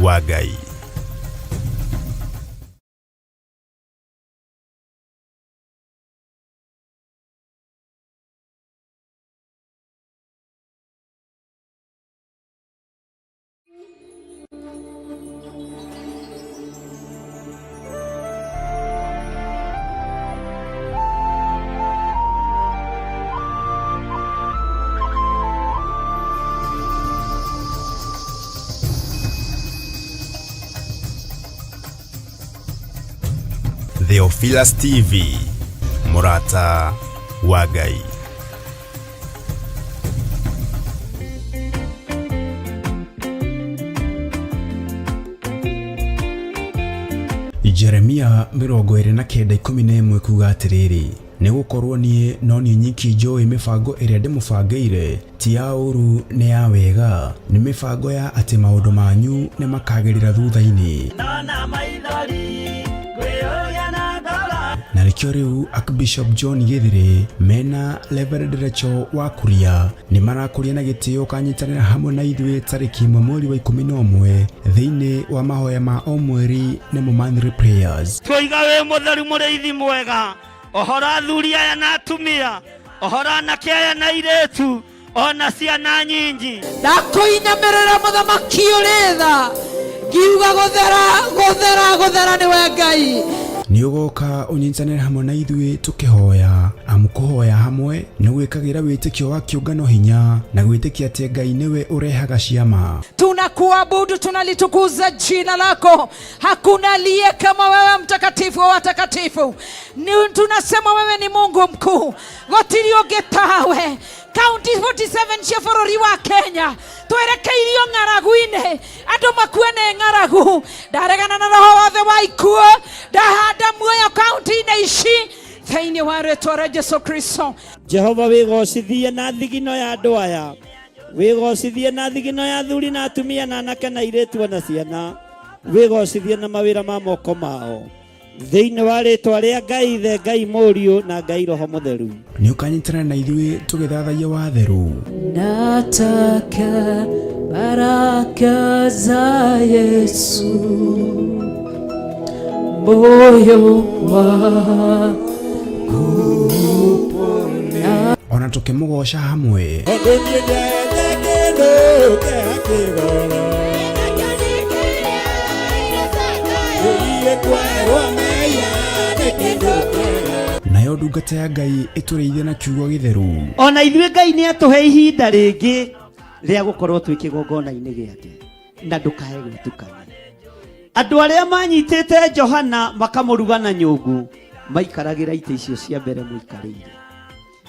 Wa Ngai. Theophilus TV, mũrata wa Ngai. Jeremia 29:11 kuga atĩrĩrĩ, nĩ gũkorwo niĩ no niĩ nyiki njũĩ mĩbango ĩrĩa ndĩmũbangĩire, ti ya ũũru nĩ ya wega, nĩ mĩbango ya atĩ maũndũ manyu nĩ makagĩrĩra thutha-inĩ. Ndona maithori ngwĩyũria na ngoro. Na nĩkĩo rĩu Archbishop John Gĩthĩrĩ mena Reverend Rachel wa Kuria nĩ marakũria na gĩtĩo ũkanyitanĩra hamwe na ithuĩ tarĩki 1 mweri wa 11 thĩinĩ wa mahoya ma o mweri nĩmo monthly prayers. Twoiga wĩ mũtheru mũrĩithi mwega, ohora athuri aya na atumia, ohora anake aya na airĩtu, ona ciana nyinyi. Ndakũinamĩrĩra mũthamaki ũrĩ tha, ngiuga gũthera gũthera gũthera nĩwe Ngai. Nĩ ũgoka ũnyitanĩre hamwe na ithuĩ tũkĩhoya, amu kũhoya hamwe nĩ gwĩkagĩra wĩtĩkio wa kĩũngano hinya na gwĩtĩkia atĩ Ngai nĩwe ũrehaga ciama. Tunakuabudu, tunalitukuza jina lako, hakuna aliye kama wewe, mtakatifu wa watakatifu. Ni tunasema wewe ni Mungu mkuu, gũtirĩ ũngĩ tawe. Kaunti 47 cia bũrũri wa Kenya twerekeirio ng'aragu-inĩ, andũ makue nĩ ng'aragu. Ndaregana na roho wothe wa ikuũ, ndahanda muoyo kaunti-inĩ ici thĩinĩ wa rĩtwa rĩa Jesu Kristo. Jehova wĩgocithie na thigino ya andũ aya, wĩgocithie na thigino ya athuri na atumia na anake na airĩtu ona ciana, wĩgocithie na mawĩra ma moko mao, thĩinĩ wa rĩtwa rĩa Ngai Ithe, Ngai Mũriũ na Ngai Roho Mũtheru. Nĩ ũkanyitanĩra na ithuĩ tũgĩthathaiya watheru. Nataka baraka za Yesu, moyo wangu upone. Ona tũkĩmũgoca hamwe. Tondũ niĩ ndenda kĩndũ kĩa kĩgoro. Ũiye kwerwo mehia nĩ kĩndũ kĩega. Nayo ndungata ya Ngai ĩtũrĩithie na kiugo gĩtheru. Ona ithuĩ Ngai nĩ atũhe ihinda rĩngĩ rĩa gũkorwo twĩ kĩgongona-inĩ gĩake, na ndũkae gwĩtukania. Andũ arĩa manyitĩte Johana makamũruga na nyũngũ maikaragĩra itĩ icio cia mbere mũikarĩire,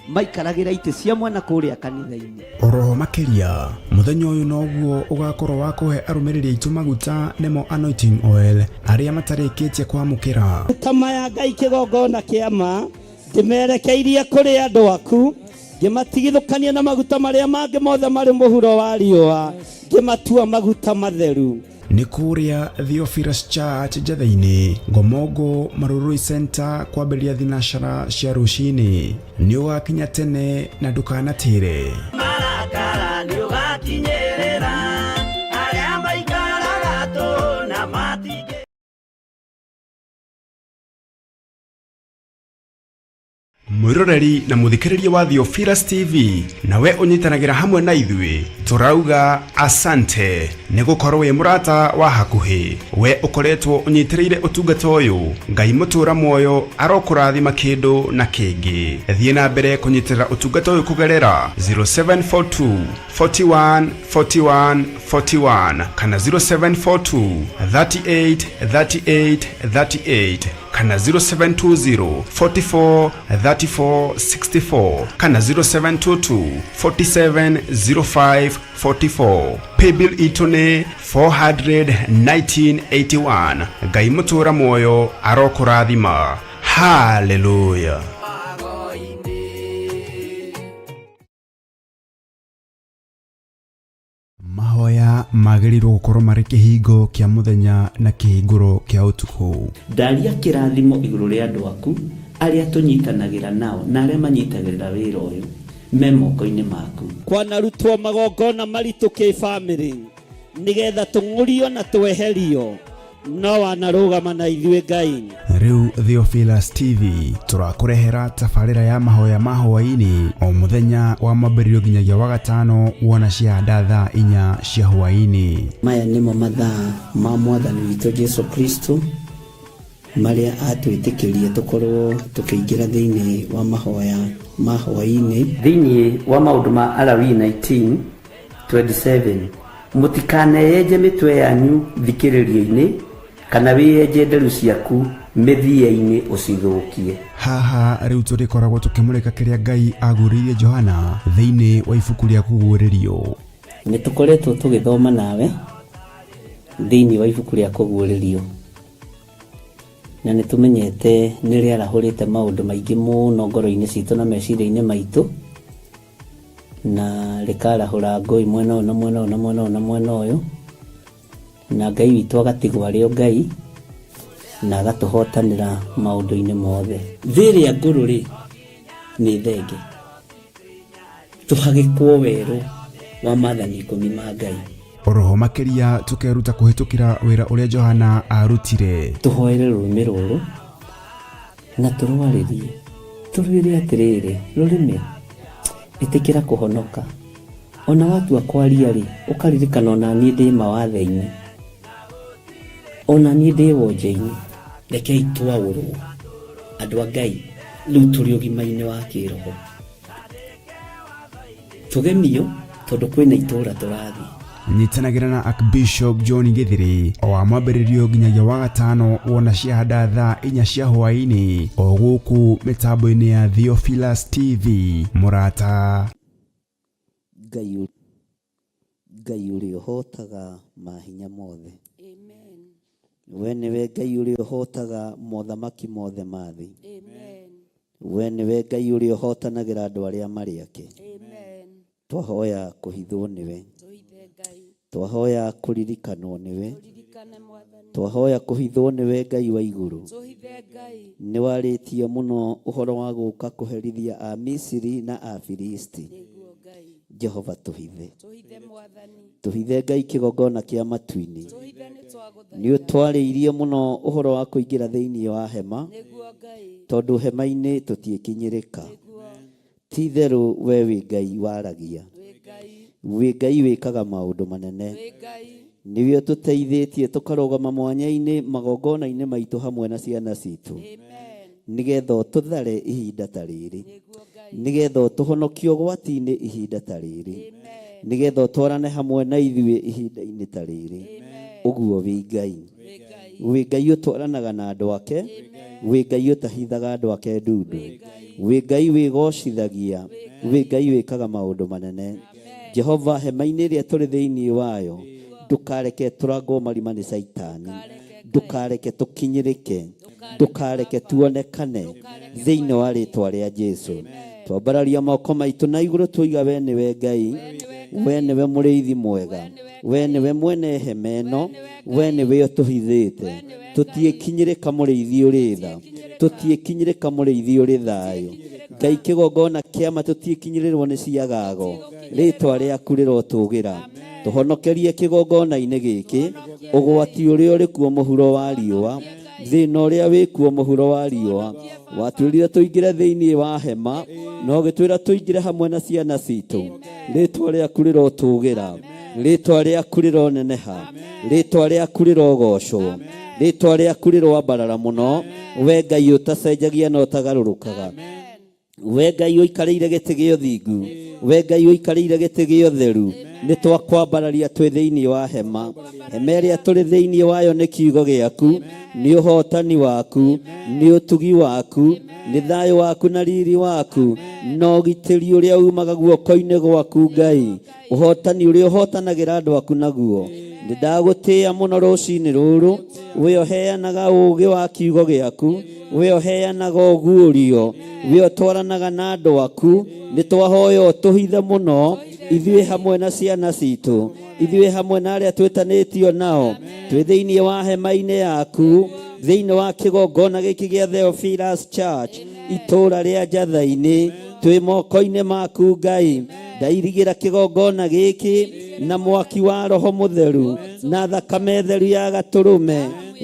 maikaragĩra itĩ cia mwena kũrĩa kanitha-inĩ. Oroho makĩria mũthenya ũyũ noguo ũgakorwo wa kũhe arũmĩrĩri aitũ maguta nĩmo anointing oil arĩa matarĩkĩtie kwamũkĩra. Maguta maya Ngai kĩgongona kĩa ma ndĩmerekeirie kũrĩ andũ aku, ngĩmatigithũkania na maguta marĩa mangĩ mothe marĩ mũhuro wa riũa, ngĩmatua maguta matheru. Nĩ kũrĩa Theophilus Church Njetha-inĩ, Ngomongo Marurui Center kwambĩrĩria thinacara cia rũcinĩ. Nĩ ũgakinya tene na ndũkanatĩre. Marakara nĩ ũgakinyĩrĩra arĩa maikaraga tũ na matingĩ. Mwĩroreri na mũthikĩrĩria wa Theophilus TV, nawe ũnyitanagĩra hamwe na ithuĩ, tũrauga asante nĩ gũkorwo wĩ mũrata wa hakuhĩ. We ũkoretwo ũnyitĩrĩire ũtungata ũyũ, Ngai mũtũra muoyo arokũrathima kĩndũ na kĩngĩ. Thiĩ na mbere kũnyitĩrĩra ũtungata ũyũ kũgerera 0742 41 41 41 kana 0742 38 38 38 kana 0720 44 34 64 kana 0722 47 05 44. Paybill itũ nĩ 41981. Ngai mũtũra muoyo arokũrathima. Hallelujah. Mahoya magĩrĩirwo gũkorwo marĩ kĩhingo kĩa mũthenya na kĩhingũro kĩa ũtukũ. Ndaria kĩrathimo igũrũ rĩa andũ aku arĩa tũnyitanagĩra nao na arĩa manyitagĩrĩra wĩra ũyũ me moko-inĩ maku. Kwanarutwo magongona maritũ kĩbamĩrĩ, Nĩgetha tũng'ũrio na tweherio, no wanarũgama na ithuĩ Ngai. Rĩu Theophilus TV tũrakũrehera tabarĩra ya mahoya ma hwaĩ-inĩ o mũthenya wa mwambĩrĩrio nginyagia wa gatano wona ciahanda thaa 4 cia hwaĩ-inĩ. Maya nĩmo mathaa ma Mwathani witũ Jesu Kristo marĩa atwĩtĩkĩrie tũkorwo tũkĩingĩra thĩinĩ wa mahoya ma hwaĩ-inĩ. Thĩinĩ wa maũndũ ma Alawii 19:27, mũtikaneyenje mĩtwe yanyu thikĩrĩrio-inĩ, kana wĩyenje nderu ciaku mĩthia-inĩ ũcithũkie. Haha rĩu tũrĩkoragwo tũkĩmũrĩka kĩrĩa Ngai aguũrĩirie Johana thĩinĩ wa ibuku rĩa Kũguũrĩrio. Nĩ tũkoretwo tũgĩthoma nawe thĩinĩ wa ibuku rĩa Kũguũrĩrio, na nĩ tũmenyete nĩ rĩarahũrĩte maũndũ maingĩ mũno ngoro-inĩ citũ na meciria-inĩ maitũ, na rĩkarahũra ngũĩ mwena ũyũ na mwena ũyũ na mwena ũyũ na mwena ũyũ, na Ngai witũ agatigwo arĩ o Ngai na agatũhotanĩra maũndũ-inĩ mothe. Thĩ ĩrĩa ngũrũ rĩ, nĩ thenge, tũhagĩkwo werũ wa maathani 10 ma Ngai. Oroho makĩria tũkeruta kũhĩtũkĩra wĩra ũrĩa Johana arutire. Tũhoere rũrĩmĩ rũrũ na tũrwarĩrie, tũrwĩre atĩrĩrĩ, rũrĩmĩ ĩtĩkĩra kũhonoka. Ona watua kwaria rĩ, ũkaririkana ona niĩ ndĩ mawathe-inĩ, ona niĩ ndĩ wonje-inĩ. Rekei twaũrwo andũ a Ngai, rĩu tũrĩ ũgima-inĩ wa kĩroho, tũgemio tondũ kwĩna itũũra tũrathiĩ. Nyitanagĩra na Archbishop John Githiri o wa mwambĩrĩrio nginyagia wa gatano wona ciahanda thaa 4 cia hwaĩ-inĩ o gũkũ mĩtambo-inĩ ya Theophilus TV. Mũrata Ngai, Ngai ũrĩa ũhotaga mahinya mothe. Amen. We nĩwe Ngai ũrĩa ũhotaga mothamaki mothe ma thĩ. Amen. We nĩwe Ngai ũrĩa ũhotanagĩra andũ arĩa marĩ ake. Amen. Twahoya kũhithwo nĩwe. Tũhithe Ngai. Twahoya kũririkanwo nĩwe. Tũririkane Mwathani. Twahoya kũhithwo nĩwe Ngai wa igũrũ. Tũhithe Ngai. Nĩ warĩtie mũno ũhoro wa gũka kũherithia a Misiri na a Filisti. Nĩguo Ngai. Jehova tũhithe. Tũhithe Mwathani. Tũhithe Ngai kĩgongona kĩa matu-inĩ. Tũhithe nĩ twagũthaitha. Nĩ ũtwarĩirie mũno ũhoro wa kũingĩra thĩinĩ wa hema. Nĩguo Ngai. Tondũ hema-inĩ tũtiĩkinyĩrĩka. Nĩguo. Ti itherũ we wĩ Ngai waragia. Wĩ Ngai. Wĩ Ngai wĩkaga maũndũ manene. Wĩ Ngai. Nĩwe ũtũteithĩtie tũkarũgama mwanya-inĩ magongona-inĩ maitũ hamwe na ciana citũ. Amen. Nĩgetha ũtũthare ihinda ta rĩrĩ. Nĩguo Ngai. Nĩgetha ũtũhonokie ũgwati-inĩ ihinda ta rĩrĩ. Amen. Nĩgetha ũtwarane hamwe na ithuĩ ihinda-inĩ ta rĩrĩ. Amen. Ũguo wĩ Ngai. Wĩ Ngai. Wĩ Ngai ũtwaranaga na andũ ake. Wĩ Ngai ũtahithaga andũ ake ndundu. Wĩ Ngai wĩgocithagia. Wĩ Ngai wĩkaga maũndũ manene. Jehova hema-inĩ ĩrĩa tũrĩ thĩinĩ wayo, ndũkareke tũrangwo marima nĩ Caitani. Ndũkareke tũkinyĩrĩke. Ndũkareke tuonekane thĩinĩ wa rĩtwa rĩa Jesu. Twambararia moko maitũ na igũrũ tuiga we nĩwe Ngai, we nĩwe mũrĩithi mwega, we nĩwe mwene hema ĩno, we nĩwe ũtũhithĩte. Tũtiĩkinyĩrĩka mũrĩithi ũrĩ tha, tũtiĩkinyĩrĩka mũrĩithi ũrĩ thayũ. Ngai kĩgongona kĩama tũtiĩkinyĩrĩrwo nĩ ciagago, rĩtwa rĩaku rĩrotũgĩra. Tũhonokerie kĩgongona-inĩ gĩkĩ, ũgwati ũrĩa ũrĩ kuo mũhuro wa riũa, thĩna ũrĩa wĩ kuo mũhuro wa riũa. Watwĩrire tũingĩre thĩinĩ wa hema, na ũgĩtwĩra tũingĩre hamwe na ciana citũ. Rĩtwa rĩaku rĩrotũgĩra, rĩtwa rĩaku rĩroneneha, rĩtwa rĩaku rĩrogocwo, rĩtwa rĩaku rĩroambarara mũno. We Ngai ũtacenjagia na ũtagarũrũkaga. We Ngai ũikarĩire gĩtĩ gĩa ũthingu, we Ngai ũikarĩire gĩtĩ gĩa ũtheru, nĩ twakwambararia twĩ thĩinĩ wa hema. Hema ĩrĩa tũrĩ thĩinĩ wayo nĩ kiugo gĩaku, nĩ ũhotani waku, nĩ ũtugi waku, nĩ thayũ waku na riri waku, na ũgitĩri ũrĩa umaga guoko-inĩ gwaku Ngai, ũhotani ũrĩa ũhotanagĩra andũ aku naguo. Nĩ ndagũtĩĩa mũno rũcinĩ rũrũ, we ũheanaga ũũgĩ wa kiugo gĩaku, we ũheanaga ũguũrio, we ũtwaranaga na andũ aku. Nĩ twahoya ũtũhithe mũno ithuĩ hamwe na ciana citũ, ithuĩ hamwe na arĩa twĩtanĩtio nao, twĩ thĩinĩ wa hema-inĩ yaku, thĩinĩ wa kĩgongona gĩkĩ gĩa Theophilus Church, itũũra rĩa Njatha-inĩ. Twĩ moko-inĩ maku Ngai. Ndairigĩra kĩgongona gĩkĩ na mwaki wa Roho Mũtheru na thakame theru ya gatũrũme.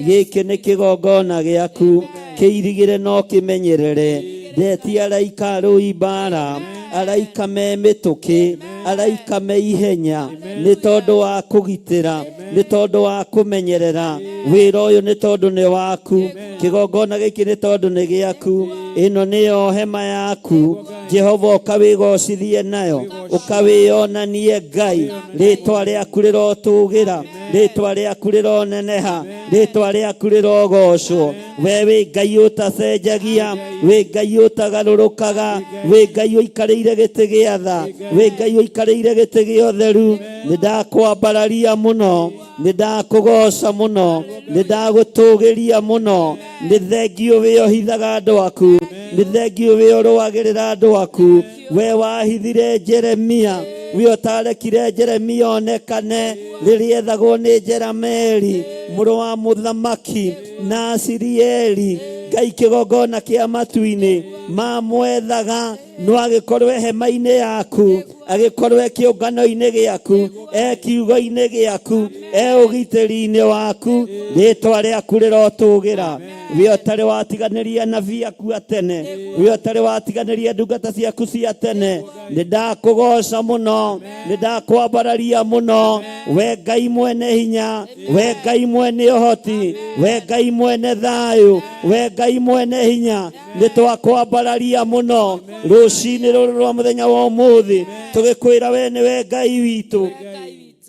Gĩkĩ nĩ kĩgongona gĩaku, kĩirigĩre no kĩmenyerere. Ndetia araika arũi mbara, araika me mĩtũkĩ, araika me ihenya, nĩ tondũ wa kũgitĩra, nĩ tondũ wa kũmenyerera wĩra ũyũ, nĩ tondũ nĩ waku. Kĩgongona gĩkĩ nĩ tondũ nĩ gĩaku. Ĩno nĩyo hema yaku Jehova, ũkawĩgocithie nayo, ũkawĩonanie Ngai. Rĩtwa rĩaku rĩrotũgĩra, rĩtwa rĩaku rĩroneneha, rĩtwa rĩaku rĩrogocwo. We wĩ Ngai ũtacenjagia, wĩ Ngai ũtagarũrũkaga, wĩ Ngai ũikarĩire gĩtĩ gĩa tha, wĩ Ngai ũikarĩire gĩtĩ gĩa ũtheru. Nĩ ndakwambararia mũno, nĩ ndakũgoca mũno, nĩ ndagũtũgĩria mũno. Nĩ thengio wĩ ũhithaga andũ aku, nĩ thengio wĩ ũrũagĩrĩra andũ aku. We wahithire Jeremia, we ũtarekire Jeremia onekane rĩrĩa ethagwo nĩ Jerameli mũrũ wa mũthamaki na Asirieli. Ngai kĩgongona kĩa matu-inĩ mamwethaga, no agĩkorwo hema-inĩ yaku, agĩkorwo e kĩũngano-inĩ gĩaku, e kiugo-inĩ gĩaku, e ũgitĩri-inĩ waku. Rĩtwa rĩaku rĩrotũgĩra. We ũtarĩ watiganĩria nabii aku a tene, we ũtarĩ watiganĩria ndungata ciaku cia tene, nĩ ndakũgoca mũno, nĩ ndakwambararia mũno. We Ngai mwene hinya, we Ngai mwene ũhoti, we Ngai mwene thayũ, we Ngai mwene hinya, nĩ twakwambararia mũno rũcinĩ rũrũ rwa mũthenya wa ũmũthĩ, tũgĩkwĩra we nĩwe Ngai witũ,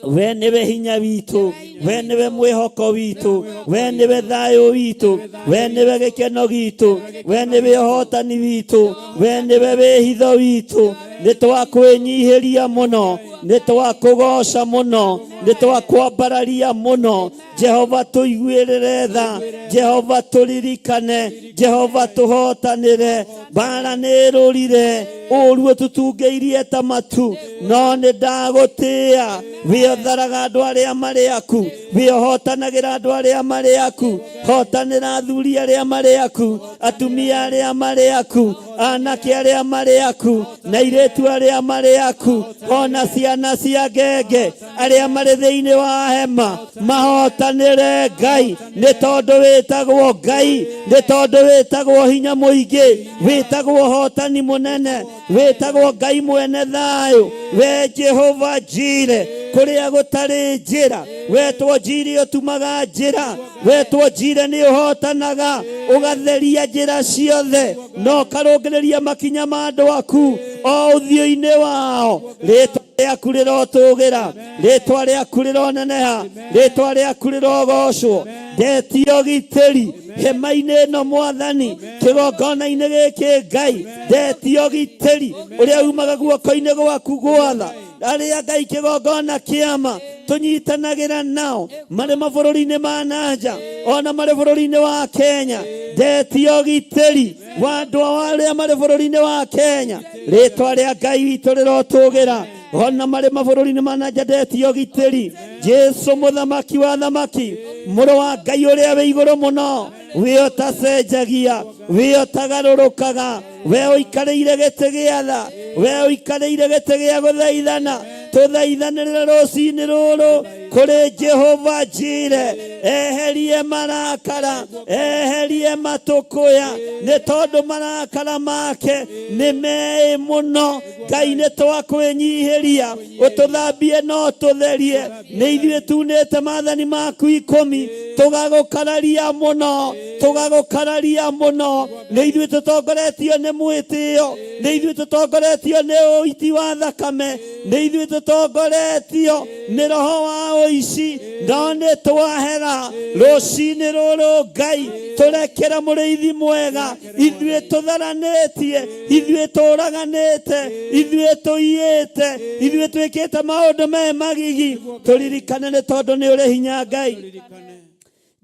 we nĩwe hinya witũ, we nĩwe mwĩhoko witũ, we nĩwe thayũ witũ, we nĩwe gĩkeno gitũ, we nĩwe ũhotani witũ, we nĩwe wĩhitho witũ. Nĩ twakwĩnyihĩria mũno, nĩ twakũgoca mũno, nĩ twakwambararia mũno. Jehova tũiguĩrĩre tha, Jehova tũririkane, Jehova tũhotanĩre. Mbara nĩ ĩrũrire, ũru ũtũtungĩirie ta matu, no nĩ ndagũtĩĩa. Wĩ ũtharaga andũ arĩa marĩ aku, wĩ ũhotanagĩra andũ arĩa marĩ aku. Hotanĩra athuri arĩa marĩ aku, atumia arĩa marĩ aku, anake arĩa marĩ aku, na airĩtu arĩa marĩ aku, ona ciana cia ngenge arĩa marĩ thĩinĩ wa hema. Mahotanĩre Ngai, nĩ tondũ wĩtagwo Ngai, nĩ tondũ wĩtagwo hinya mũingĩ, wĩtagwo ũhotani mũnene, wĩtagwo Ngai mwene thayũ. We Jehova Jire, kũrĩa gũtarĩ njĩra, wetwo Jire ũtumaga njĩra, wetwo Jire nĩ ũhotanaga, ũgatheria njĩra ciothe, na ũkarũngĩrĩria makinya ma andũ aku o ũthiũ-inĩ wao. Rĩtwa rĩaku rĩrotũgĩra, rĩtwa rĩaku rĩroneneha, rĩtwa rĩaku rĩrogocwo. Ndetio gitĩri hema-inĩ ĩno Mwathani, kĩgongona-inĩ gĩkĩ Ngai, ndetio gitĩri ũrĩa umaga guoko-inĩ gwaku gwatha. Arĩa Ngai kĩgongona kĩama tũnyitanagĩra nao marĩ mabũrũri-inĩ ma nanja, ona marĩ bũrũri-inĩ wa Kenya, ndetio gitĩri wa andũ arĩa marĩ bũrũri-inĩ wa Kenya. Rĩtwa rĩa Ngai witũ rĩrotũgĩra. Ona marĩ mabũrũri-inĩ ma nanja, ndetio gitĩri. Jesu mũthamaki wa thamaki, mũrũ wa Ngai ũrĩa wĩ igũrũ mũno, wĩ ũtacenjagia, wĩ ũtagarũrũkaga, we ũikarĩire gĩtĩ gĩa tha, we ũikarĩire gĩtĩ gĩa gũthaithana, tũthaithanĩrĩre rũcinĩ rũrũ kũrĩ Jehova Jire. Eherie marakara, eherie matũkũya, nĩ tondũ marakara make nĩ meĩ mũno. Ngai nĩ twakwĩnyihĩria, ũtũthambie no tũtherie. Nĩ ithuĩ tunĩte maathani maku 10, tũgagũkararia mũno, tũgagũkararia mũno. Nĩ ithuĩ tũtongoretio nĩ mwĩtĩo, nĩ ithuĩ tũtongoretio nĩ ũiti wa thakame, nĩ ithuĩ tũtongoretio nĩ roho wa ũici, no nĩ twahera rũcinĩ rũrũ Ngai. Tũrekere mũrĩithi mwega, ithuĩ tũtharanĩtie, ithuĩ tũraganĩte, ithuĩ tũiyĩte, ithuĩ twĩkĩte maũndũ me magigi. Tũririkane nĩ tondũ nĩ ũrĩ hinya Ngai.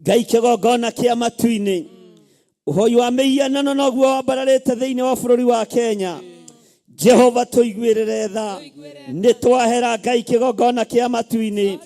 Ngai kĩgongona kĩa matu-inĩ, ũhoi wa mĩhianano noguo wambararĩte thĩinĩ wa bũrũri wa Kenya. Jehova tũiguĩrĩre tha, nĩ twahera Ngai kĩgongona kĩa matu-inĩ,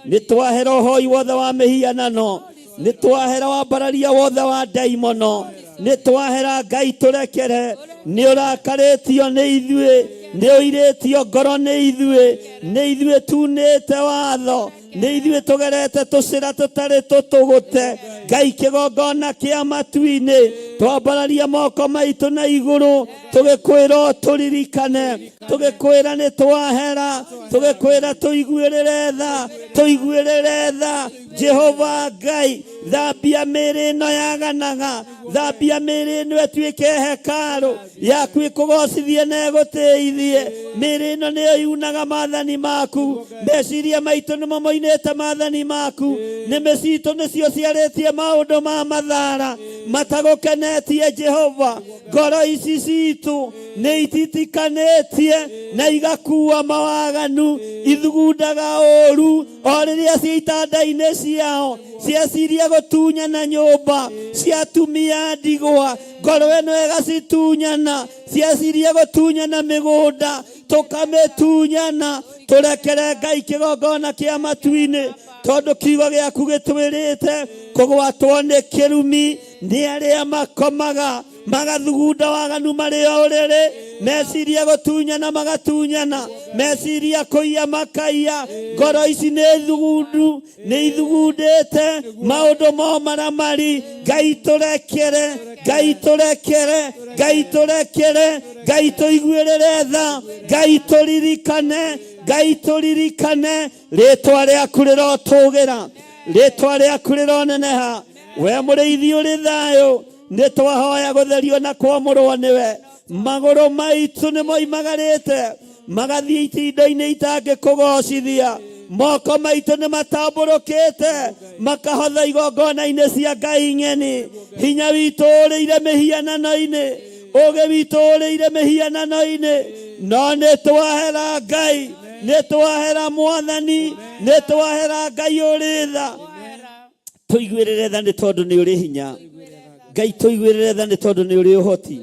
nĩ twahera ũhoi wothe wa mĩhianano, nĩ twahera wambararia wothe wa ndaimono, nĩ twahera Ngai tũrekere. Nĩ ũrakarĩtio nĩ ithuĩ, nĩ ũirĩtio ngoro nĩ ithuĩ, nĩ ithuĩ tunĩte watho, nĩ ithuĩ tũgerete tũcĩra tũtarĩ tũtũgũte. Ngai kĩgongona kĩa matu-inĩ, twambararia moko maitũ na igũrũ, tũgĩkwĩra ũtũririkane, tũgĩkwĩra nĩ twahera, tũgĩkwĩra tũiguĩrĩre tha, tũiguĩrĩre tha. Jehova Ngai, thambia mĩĩrĩ ĩno yaganaga, thambia mĩĩrĩ ĩno ĩtuĩke hekarũ yaku ĩkũgocithie na ĩgũtĩithie. Mĩĩrĩ ĩno nĩyo yunaga maathani maku, meciria maitũ nĩmo moinĩte maathani maku, nĩmĩ citũ nĩcio ciarĩtie maũndũ ma mathara matagũkenetie. Jehova, ngoro ici citũ nĩ ititikanĩtie na igakua mawaganu, ithugundaga ũũru o rĩrĩa ciĩ itanda-inĩ ciao, cieciria gũtunyana nyũmba cia atumia ndigwa, ngoro ĩno ĩgacitunyana, cieciria gũtunyana mĩgũnda, tũkamĩtunyana. Tũrekere Ngai kĩgongona kĩa matu-inĩ, tondũ kiugo gĩaku gĩtwĩrĩte kũgwatwo nĩ kĩrumi nĩ arĩa makomaga magathugunda waganu marĩ o ũrĩrĩ, meciria gũtunyana magatunyana, meciria kũiya makaiya. Ngoro ici nĩ thugundu, nĩ ithugundĩte maũndũ mo maramari. Ngai tũrekere, Ngai tũrekere, Ngai tũrekere, Ngai tũiguĩrĩre tha, Ngai tũririkane, Ngai tũririkane. Rĩtwa rĩaku rĩrotũgĩra, rĩtwa rĩaku rĩroneneha. We mũrĩithi ũrĩ thayũ, nĩ twahoya gũtherio na kwamũrwo nĩwe. Magũrũ maitũ nĩ moimagarĩte magathiĩ itindo-inĩ itangĩkũgocithia, moko maitũ nĩ matambũrũkĩte makahotha igongona-inĩ cia ngai ng'eni. Hinya witũ ũrĩire mĩhianano-inĩ, ũgĩ witũ ũrĩire mĩhianano-inĩ, no nĩ twahera Ngai, nĩ twahera Mwathani, nĩ twahera Ngai ũrĩ tha. Tũiguĩrĩre tha nĩ tondũ nĩ ũrĩ hinya. Ngai tũiguĩrĩre tha nĩ tondũ nĩ ũrĩ ũhoti.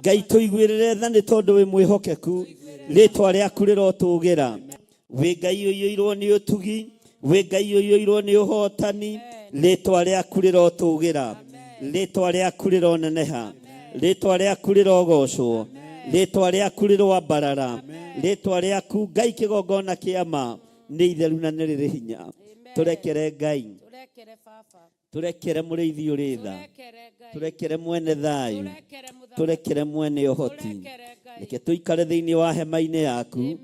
Ngai tũiguĩrĩre tha nĩ tondũ wĩ mwĩhokeku. Rĩtwa rĩaku rĩrotũgĩra. Wĩ Ngai ũiyũirwo nĩ ũtugi, wĩ Ngai ũiyũirwo nĩ ũhotani. Rĩtwa rĩaku rĩrotũgĩra, rĩtwa rĩaku rĩroneneha, rĩtwa rĩaku rĩrogocwo, rĩtwa rĩaku rĩroambarara, rĩtwa rĩaku Ngai kĩgongona kĩa ma nĩ itheru na nĩ rĩrĩ hinya. Tũrekere Ngai, Tũrekere baba. Tũrekere mũrĩithi ũrĩ tha, Tũrekere Ngai. Tũrekere mwene thayũ, Tũrekere mũthamaki. Tũrekere mwene ũhoti. Tũrekere Ngai. Reke tũikare thĩinĩ wa hema-inĩ yaku, Amen.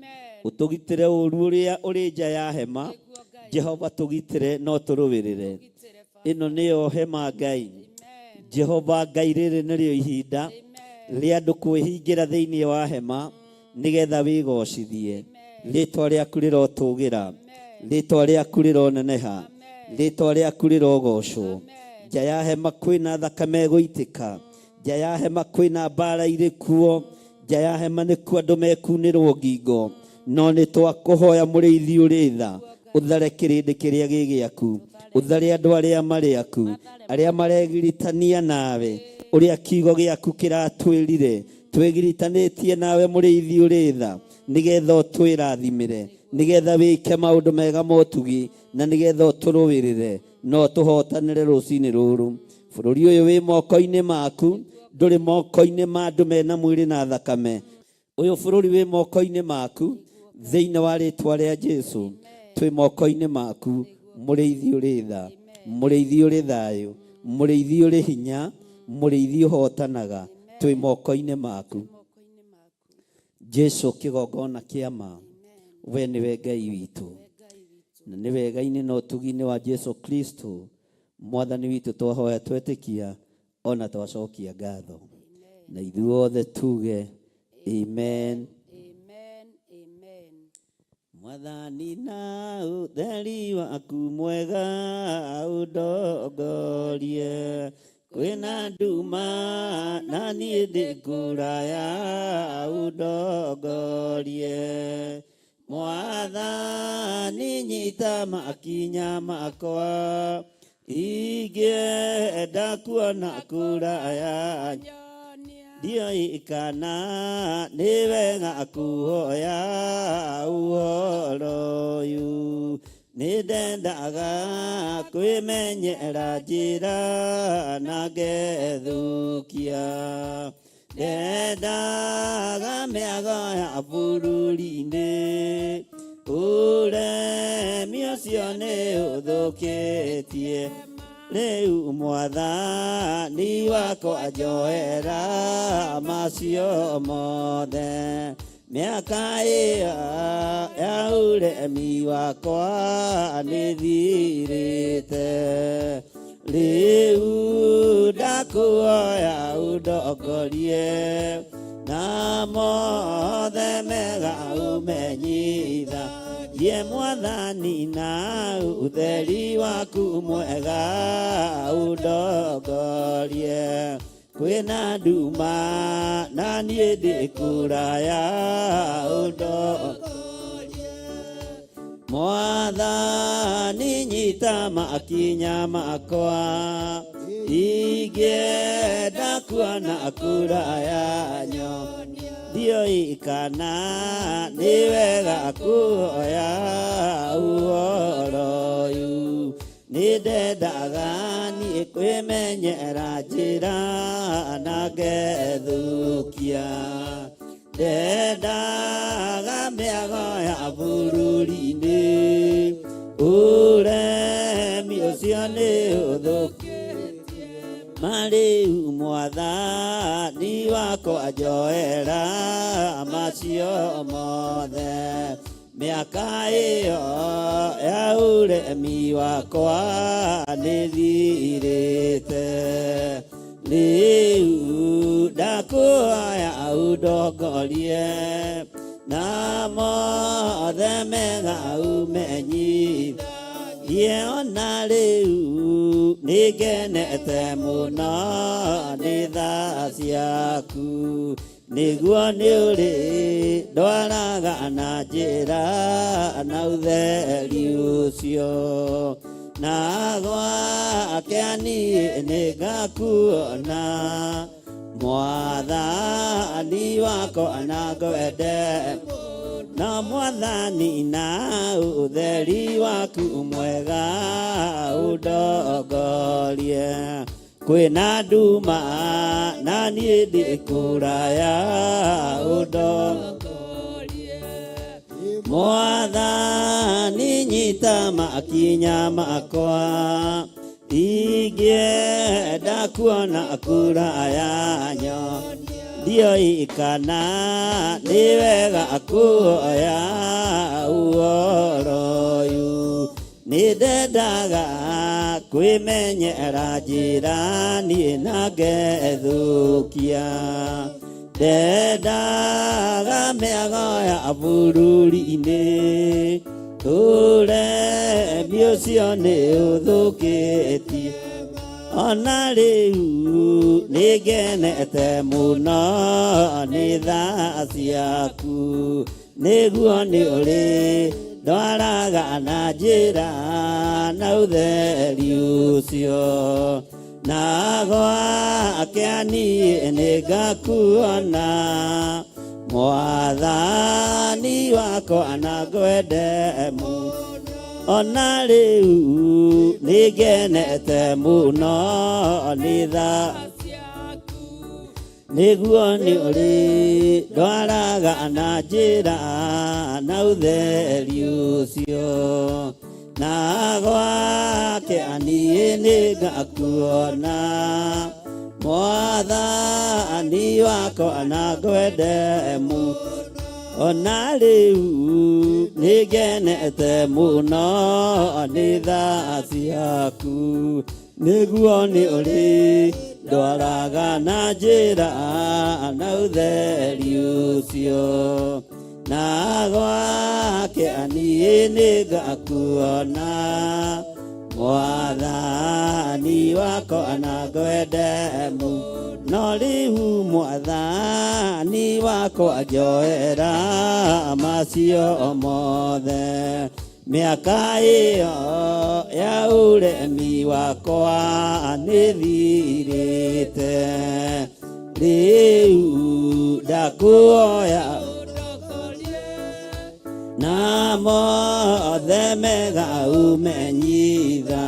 ũtũgitĩre ũũru ũrĩa ũrĩ nja ya hema. Nĩguo Ngai. Jehova, tũgitĩre no tũrũĩrĩre. Tũgitĩre baba. Ĩno nĩyo hema Ngai. Amen. Jehova Ngai, rĩrĩ nĩrĩo ihinda Amen. rĩa andũ kwĩhingĩra thĩinĩ wa hema nĩgetha wĩgocithie. Rĩtwa rĩaku rĩrotũgĩra, rĩtwa rĩaku rĩroneneha, rĩtwa rĩaku rĩrogocwo. Nja ya hema kwĩna thakame ĩgũitĩka, nja ya hema kwĩna mbara irĩ kuo, nja ya hema nĩkuo andũ mekunĩrwo ngingo, no nĩ twakũhoya mũrĩithi ũrĩ tha, ũthare kĩrĩndĩ kĩrĩa gĩ gĩaku, ũthare andũ arĩa marĩ aku, arĩa maregiritania nawe, ũrĩa kiugo gĩaku kĩratwĩrire, twĩgiritanĩtie nawe mũrĩithi ũrĩ tha, nĩgetha ũtwĩrathimĩre, nĩgetha wĩke maũndũ mega motugi, na nĩgetha ũtũrũĩrĩre no tũhotanĩre rũcinĩ rũrũ. Bũrũri ũyũ wĩ moko-inĩ maku, ndũrĩ moko-inĩ ma andũ mena mwĩrĩ na thakame. Ũyũ bũrũri wĩ moko-inĩ maku, thĩinĩ wa rĩtwa rĩa Jesu twĩ moko-inĩ maku, mũrĩithi ũrĩ tha, mũrĩithi ũrĩ thayũ, mũrĩithi ũrĩ hinya, mũrĩithi ũhotanaga, twĩ moko-inĩ maku. Jesu kĩgongona kĩa ma, we nĩwe Ngai witũ, na nĩ wega-inĩ na ũtugi-inĩ wa Jesu Kristo Mwathani witũ twahoya, twetĩkia ona twacokia ngatho, na ithuothe tuge amen. Amen. Amen. Mwathani, na ũtheri waku mwega ũndongorie, kwĩna nduma na niĩ ndĩ kũraya, ũndongorie. Mwathani, nyita makinya makwa, ingĩenda kuona kũraya, ndiũĩ kana nĩ wega kuhoya ũhoro ũyũ. Nĩ ndendaga kwĩmenyera njĩra na ngethũkia. Ndendaga mĩago ya bũrũri-inĩ, ũremi ũcio nĩ ũthũkĩtie. Rĩu mwathani wakwa njoera macio mothe, mĩaka ĩyo ya ũremi wakwa nĩthirĩte. Rĩu ndakuoya ũndongorie, na mothe mega ũmenyitha ye mwathani, na ũtheri waku mwega ũndongorie. Kwĩna nduma na niĩ ndĩ kũraya, ũndongorie. Mwathani nyita makinya makwa, ingĩenda kuona kũraya nyonia, ndiũĩ kana nĩ wega kuoya ũhoro ũyũ. Nĩ ndendaga niĩ kwĩmenyera njĩra na ngethũkia, ndendaga mĩago ya bũrũri-inĩ, ũremi ũcio nĩ ũthũkĩtie. Marĩu mwathani wakwa njoera macio mothe, mĩaka ĩyo ya ũremi wakwa nĩthirĩte. Rĩu ndakuoya ũndongorie, na mothe mega ũmenyithagie. Ona rĩu nĩngenete mũno nĩ tha ciaku, nĩguo nĩ ũrĩ ndwaraga na njĩra na ũtheri ũcio, na gwake niĩ nĩngakuona mwathani wakwa na ngwende. Na mwathani na ũtheri waku mwega ũndongorie, kwĩna nduma na niĩ ndĩ kũraya, ũndongorie. Mwathani nyita makinya makwa, ingĩenda kuona kũraya nyonia, ndiũĩ kana nĩ wega kuoya ũhoro ũyũ. Nĩ ndendaga kwĩmenyera njĩra niĩ na ngethũkia, ndendaga mĩago ya bũrũri-inĩ, ũremi ũcio nĩ ũthũkĩtie. Ona rĩu nĩngenete mũno nĩ tha ciaku, nĩguo nĩ ũrĩ ndwaraga na njĩra na ũtheri ũcio, na gwake niĩ nĩngakuona mwathani wakwa na ngwende mũno. Ona rĩu nĩngenete mũno nĩ tha, nĩguo nĩ ũrĩ ndwaraga na njĩra na ũtheri ũcio, na gwake niĩ nĩngakuona mwathani wakwa na ngwende mũno. Ona rĩu nĩngenete mũno nĩ tha ciaku, nĩguo nĩ ũrĩ ndwaraga na njĩra na ũtheri ũcio, na gwake niĩ nĩngakuona mwathani wakwa na ngwende mũno. No rĩu mwathani wakwa njoera macio mothe, mĩaka ĩyo ya ũremi wakwa nĩthirĩte. Rĩu ndakuoya na mothe mega ũmenyitha.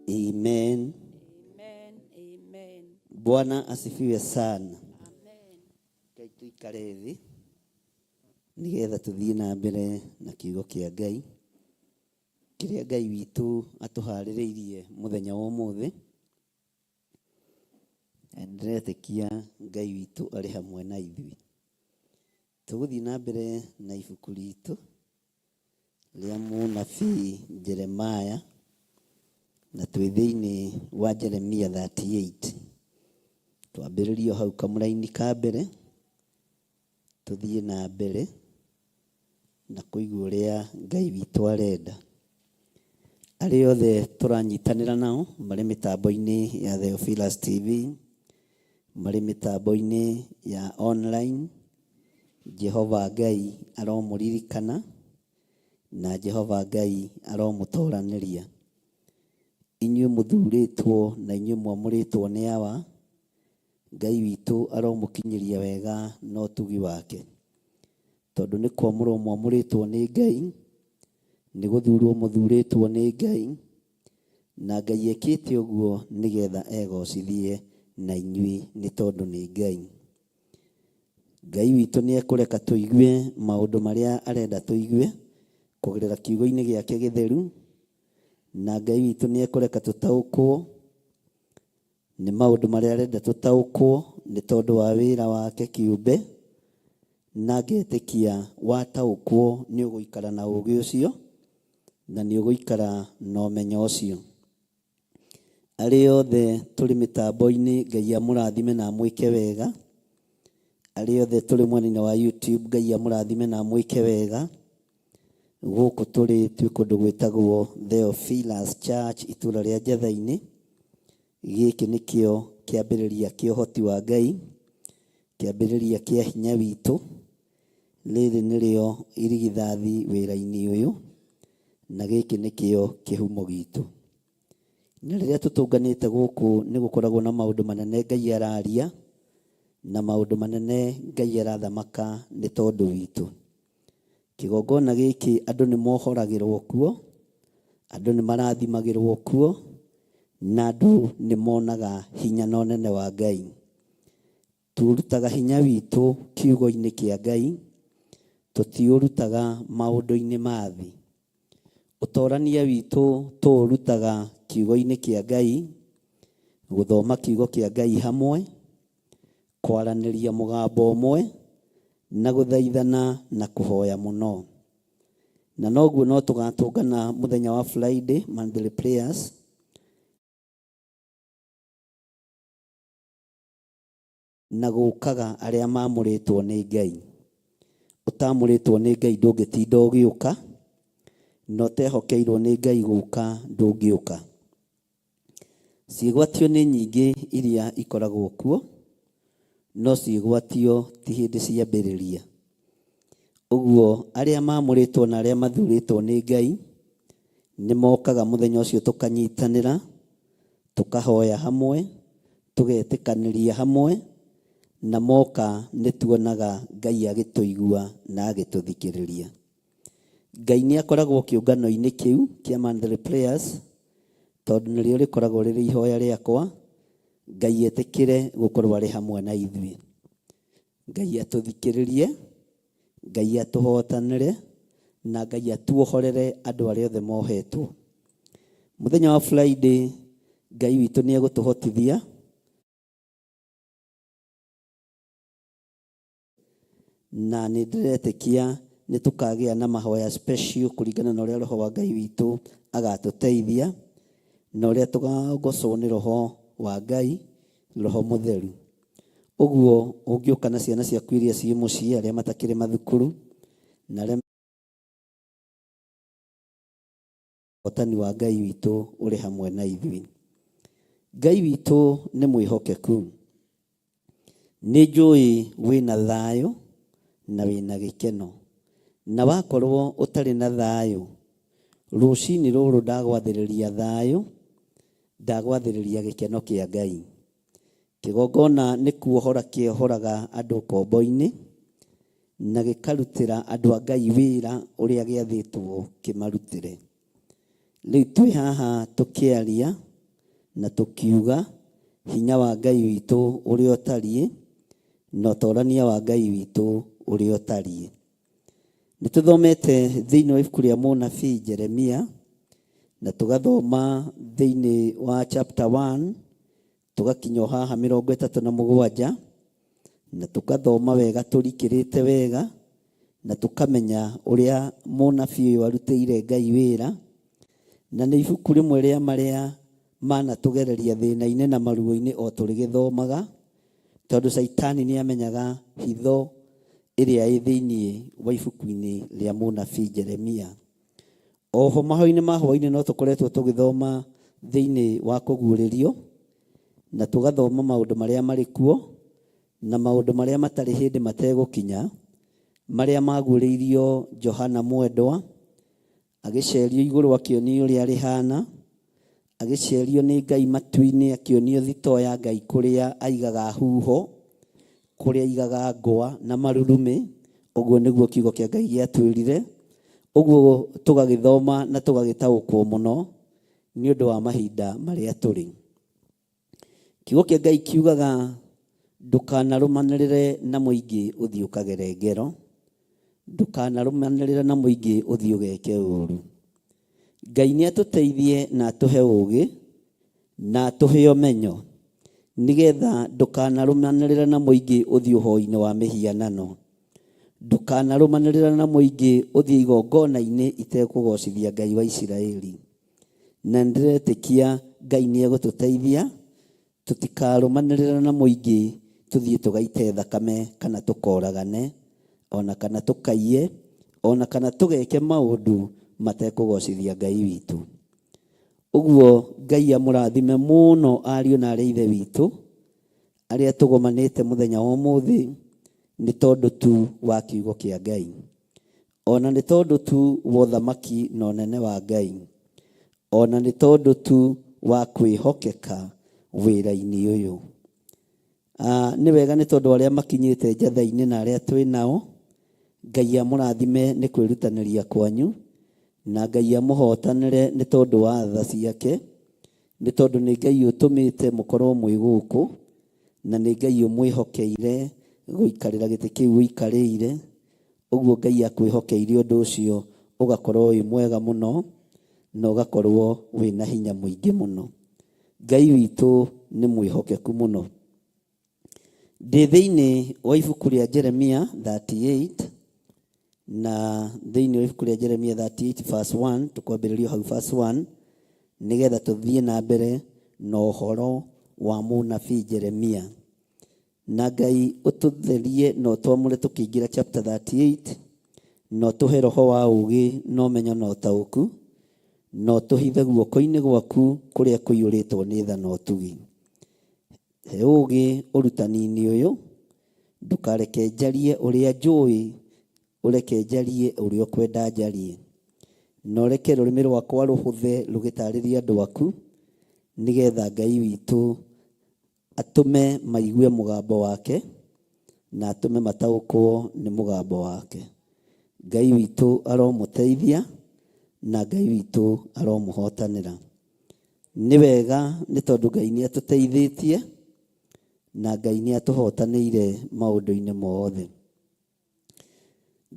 Amen. Amen. Amen. Bwana asifiwe sana. Ngai tuikare thĩ nĩgetha tũthiĩ na mbere na kiugo kĩa Ngai kĩrĩa Ngai witũ atũharĩrĩirie mũthenya wa ũmũthĩ. Na nĩndĩretĩkia Ngai witũ arĩ hamwe na ithuĩ. Tũgũthiĩ na mbere na ibuku ritũ rĩa mũnabii Jeremiah na twĩ thĩinĩ wa Jeremia 38. Twambĩrĩrie o hau kamũraini ka mbere tũthiĩ na mbere na kũigua ũrĩa Ngai witũ arenda. Arĩa othe tũranyitanĩra nao marĩ mĩtambo-inĩ ya Theophilus TV, marĩ mĩtambo-inĩ ya online, Jehova Ngai aromũririkana na Jehova Ngai aromũtoranĩria. Inyuĩ mũthurĩtwo na inyuĩ mwamũrĩtwo nĩ Awa, Ngai witũ aromũkinyĩria wega na ũtugi wake. Tondũ nĩ kwamũrwo mwamũrĩtwo nĩ Ngai, nĩ gũthurwo mũthurĩtwo nĩ Ngai, na Ngai ekĩte ũguo nĩgetha egocithie na inyuĩ nĩ tondũ nĩ Ngai. Ngai witũ nĩ ekũreka tũigue maũndũ marĩa arenda tũigue kũgerera kiugo-inĩ gĩake gĩtheru, na Ngai witũ nĩ ekũreka tũtaũkwo nĩ maũndũ marĩa arenda tũtaũkwo nĩ tondũ wa wĩra wake kĩũmbe, na ngetĩkia wataũkwo nĩ ũgũikara na ũgĩ ũcio na nĩ ũgũikara na ũmenyo ũcio. Arĩa othe tũrĩ mĩtambo-inĩ, Ngai amũrathime na amwĩke wega. Arĩa othe tũrĩ mwena-inĩ wa YouTube, Ngai amũrathime na amwĩke wega. Gũkũ tũrĩ twĩ kũndũ gwĩtagwo Theophilus Church itũra rĩa Njatha-inĩ. Gĩkĩ nĩkĩo kĩambĩrĩria kĩa ũhoti wa Ngai, kĩambĩrĩria kĩa hinya witũ. Rĩrĩ nĩrĩo irigithathi wĩra-inĩ ũyũ, na gĩkĩ nĩkĩo kĩhumo gitũ. Na rĩrĩa tũtũnganĩte gũkũ nĩ gũkoragwo na maũndũ manene Ngai araria, na maũndũ manene Ngai arathamaka nĩ tondũ witũ. Kĩgongona gĩkĩ andũ nĩ mohoragĩrwo kuo, andũ nĩ marathimagĩrwo kuo, na andũ nĩ monaga hinya na ũnene wa Ngai. Tũrutaga hinya witũ kiugo-inĩ kĩa Ngai, tũtiũrutaga maũndũ-inĩ ma thĩ. Ũtorania witũ tũũrutaga kiugo-inĩ kĩa Ngai, gũthoma kiugo kĩa Ngai hamwe, kwaranĩria mũgambo ũmwe, na gũthaithana na kũhoya mũno. Na noguo no tũgatũngana mũthenya wa Friday monthly prayers, na gũkaga arĩa mamũrĩtwo nĩ Ngai. Ũtamũrĩtwo nĩ Ngai ndũngĩtinda ũgĩũka, na ũtehokeirwo nĩ Ngai gũka ndũngĩũka. Ciĩgwatio nĩ nyingĩ iria ikoragwo kuo, no ciĩgwatio ti hĩndĩ ciambĩrĩria. Ũguo arĩa mamũrĩtwo na arĩa mathurĩtwo nĩ Ngai nĩ mokaga mũthenya ũcio tũkanyitanĩra, tũkahoya hamwe, tũgetĩkanĩria hamwe, na moka nĩ tuonaga Ngai agĩtũigua na agĩtũthikĩrĩria. Ngai nĩ akoragwo kĩũngano-inĩ kĩu kĩa monthly prayers, tondũ nĩrĩo rĩkoragwo rĩrĩ ihoya rĩakwa, Ngai etĩkĩre gũkorwo arĩ hamwe na ithuĩ. Ngai atũthikĩrĩrie, Ngai atũhotanĩre, na Ngai atuohorere andũ arĩa othe mohetwo. Mũthenya wa Friday, Ngai witũ nĩ egũtũhotithia na nĩ ndĩretĩkia nĩ tũkagĩa na mahoya special kũringana na ũrĩa roho wa Ngai witũ agatũteithia na ũrĩa tũkagocwo nĩ roho wa Ngai, roho mũtheru. Ũguo ũngĩũka na ciana ciaku iria ciĩ mũciĩ, arĩa matakĩrĩ mathukuru na arĩa ũhotani wa Ngai witũ ũrĩ hamwe na ithuĩ. Ngai witũ nĩ mwĩhokeku. Nĩ njũĩ wĩna thayũ na wĩna gĩkeno. Na wakorwo ũtarĩ na thayũ, rũcinĩ rũrũ ndagwathĩrĩria thayũ, ndagwathĩrĩria gĩkeno kĩa Ngai. Kĩgongona nĩ kuohora kĩohoraga andũ ũkombo-inĩ, na gĩkarutĩra andũ a Ngai wĩra ũrĩa gĩathĩtwo kĩmarutĩre. Rĩu twĩ haha tũkĩaria na tũkiuga Hinya wa Ngai witũ ũrĩa ũtariĩ, na ũtorania wa Ngai witũ ũrĩa ũtariĩ. Nĩ tũthomete thĩinĩ wa ibuku rĩa mũnabii Jeremia, na tũgathoma thĩinĩ wa chapter 1 tũgakinya o haha 37, na tũgathoma wega tũrikĩrĩte wega, na tũkamenya ũrĩa mũnabii ũyũ arutĩire Ngai wĩra. Na nĩ ibuku rĩmwe rĩa marĩa manatũgereria thĩna-inĩ na maruo-inĩ o tũrĩgĩthomaga, tondũ Caitani nĩ amenyaga hitho ĩrĩa ĩ thĩinĩ wa ibuku-inĩ rĩa mũnabii Jeremia. Oho mahoya-inĩ ma hwaĩ-inĩ no tũkoretwo tũgĩthoma thĩinĩ wa kũguũrĩrio, na tũgathoma maũndũ marĩa marĩ kuo, na maũndũ marĩa matarĩ hĩndĩ mategũkinya, marĩa maguũrĩirio Johana mwendwa, agĩcerio igũrũ akĩonio ũrĩa rĩhana, agĩcerio nĩ Ngai matu-inĩ akĩonio thitoo ya Ngai kũrĩa aigaga huho, kũrĩa aigaga ngwa na marurumĩ. Ũguo nĩguo kiugo kĩa Ngai gĩatwĩrire. Ũguo tũgagĩthoma na tũgagĩtaũkwo mũno nĩ ũndũ wa mahinda marĩa tũrĩ. Kiugo kĩa Ngai kiugaga ndũkanarũmanĩrĩre na mũingĩ ũthiĩ ũkagere ngero, ndũkanarũmanĩrĩre na mũingĩ ũthiĩ ũgeke ũru. Ngai nĩ atũteithie na atũhe ũgĩ na atũhe ũmenyo, nĩgetha ndũkanarũmanĩrĩre na mũingĩ ũthiĩ ũhoi-inĩ wa mĩhianano, ndũkanarũmanĩrĩre na mũingĩ ũthiĩ igongona-inĩ itekũgocithia Ngai wa Isiraeli. Na nĩndĩretĩkia Ngai nĩ egũtũteithia tũtikarũmanĩrĩre na mũingĩ tũthiĩ tũgaite thakame kana tũkoragane, ona kana tũkaiye, ona kana tũgeke maũndũ matekũgocithia Ngai witũ. Ũguo Ngai amũrathime mũno ariũ na arĩ ithe witũ arĩa tũgomanĩte mũthenya wa ũmũthĩ nĩ tondũ tu wa kiugo kĩa Ngai, ona nĩ tondũ tu wa ũthamaki na ũnene wa Ngai, ona nĩ tondũ tu wa kwĩhokeka wĩra-inĩ ũyũ. Nĩ wega nĩ tondũ arĩa makinyĩte njatha-inĩ na arĩa twĩ nao, Ngai amũrathime nĩ kwĩrutanĩria kwanyu, na Ngai amũhotanĩre nĩ tondũ wa tha ciake, nĩ tondũ nĩ Ngai ũtũmĩte mũkorwo mwĩ gũkũ, na nĩ Ngai ũmwĩhokeire gũikarĩra gĩtĩ kĩu ũikarĩire. Ũguo Ngai akwĩhokeire ũndũ ũcio ũgakorwo wĩ mwega mũno, na ũgakorwo wĩna hinya mũingĩ mũno. Ngai witũ nĩ mwĩhokeku mũno. Ndĩ thĩinĩ wa ibuku rĩa Jeremia 38, na thĩinĩ wa ibuku rĩa Jeremia 38 verse 1, tũkwambĩrĩria hau verse 1, nĩgetha tũthiĩ na mbere na ũhoro wa mũnabii Jeremia. Na Ngai ũtũtherie na ũtwamũre tũkĩingĩra chapter 38, na ũtũhe roho wa ũũgĩ na ũmenyo na ũtaũku, na ũtũhithe guoko-inĩ gwaku kũrĩa kũiyũrĩtwo nĩ tha na ũtugi. He ũũgĩ ũrutani-inĩ ũyũ, ndũkareke njarie ũrĩa njũĩ, ũreke njarie ũrĩa ũkwenda njarie. Na ũreke rũrĩmĩ rwakwa rũhũthe rũgĩtaarĩria andũ aku, nĩgetha Ngai witũ atũme maigue mũgambo wake, na atũme mataũkwo nĩ mũgambo wake. Ngai witũ aromũteithia, na Ngai witũ aromũhotanĩra. Nĩ wega nĩ tondũ Ngai nĩ atũteithĩtie, na Ngai nĩ atũhotanĩire maũndũ-inĩ mothe.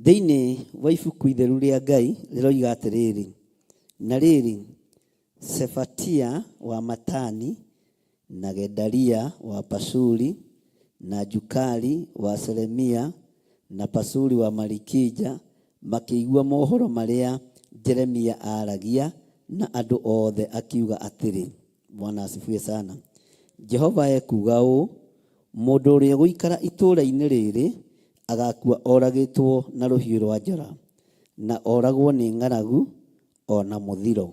Thĩinĩ wa ibuku itheru rĩa Ngai rĩroiga atĩrĩrĩ, na rĩrĩ, Shefatia wa Matani, na Gedalia wa Pashuri, na Jukali wa Shelemia, na Pashuri wa Malikija makĩigua mohoro marĩa Jeremia aaragia na andũ othe akiuga atĩrĩ, Bwana asifiwe sana. Jehova ekuuga ũũ, Mũndũ ũrĩa ũgũikara itũũra-inĩ rĩrĩ agaakua oragĩtwo na rũhiũ rwa njora, na oragwo nĩ ng'aragu o na mũthiro.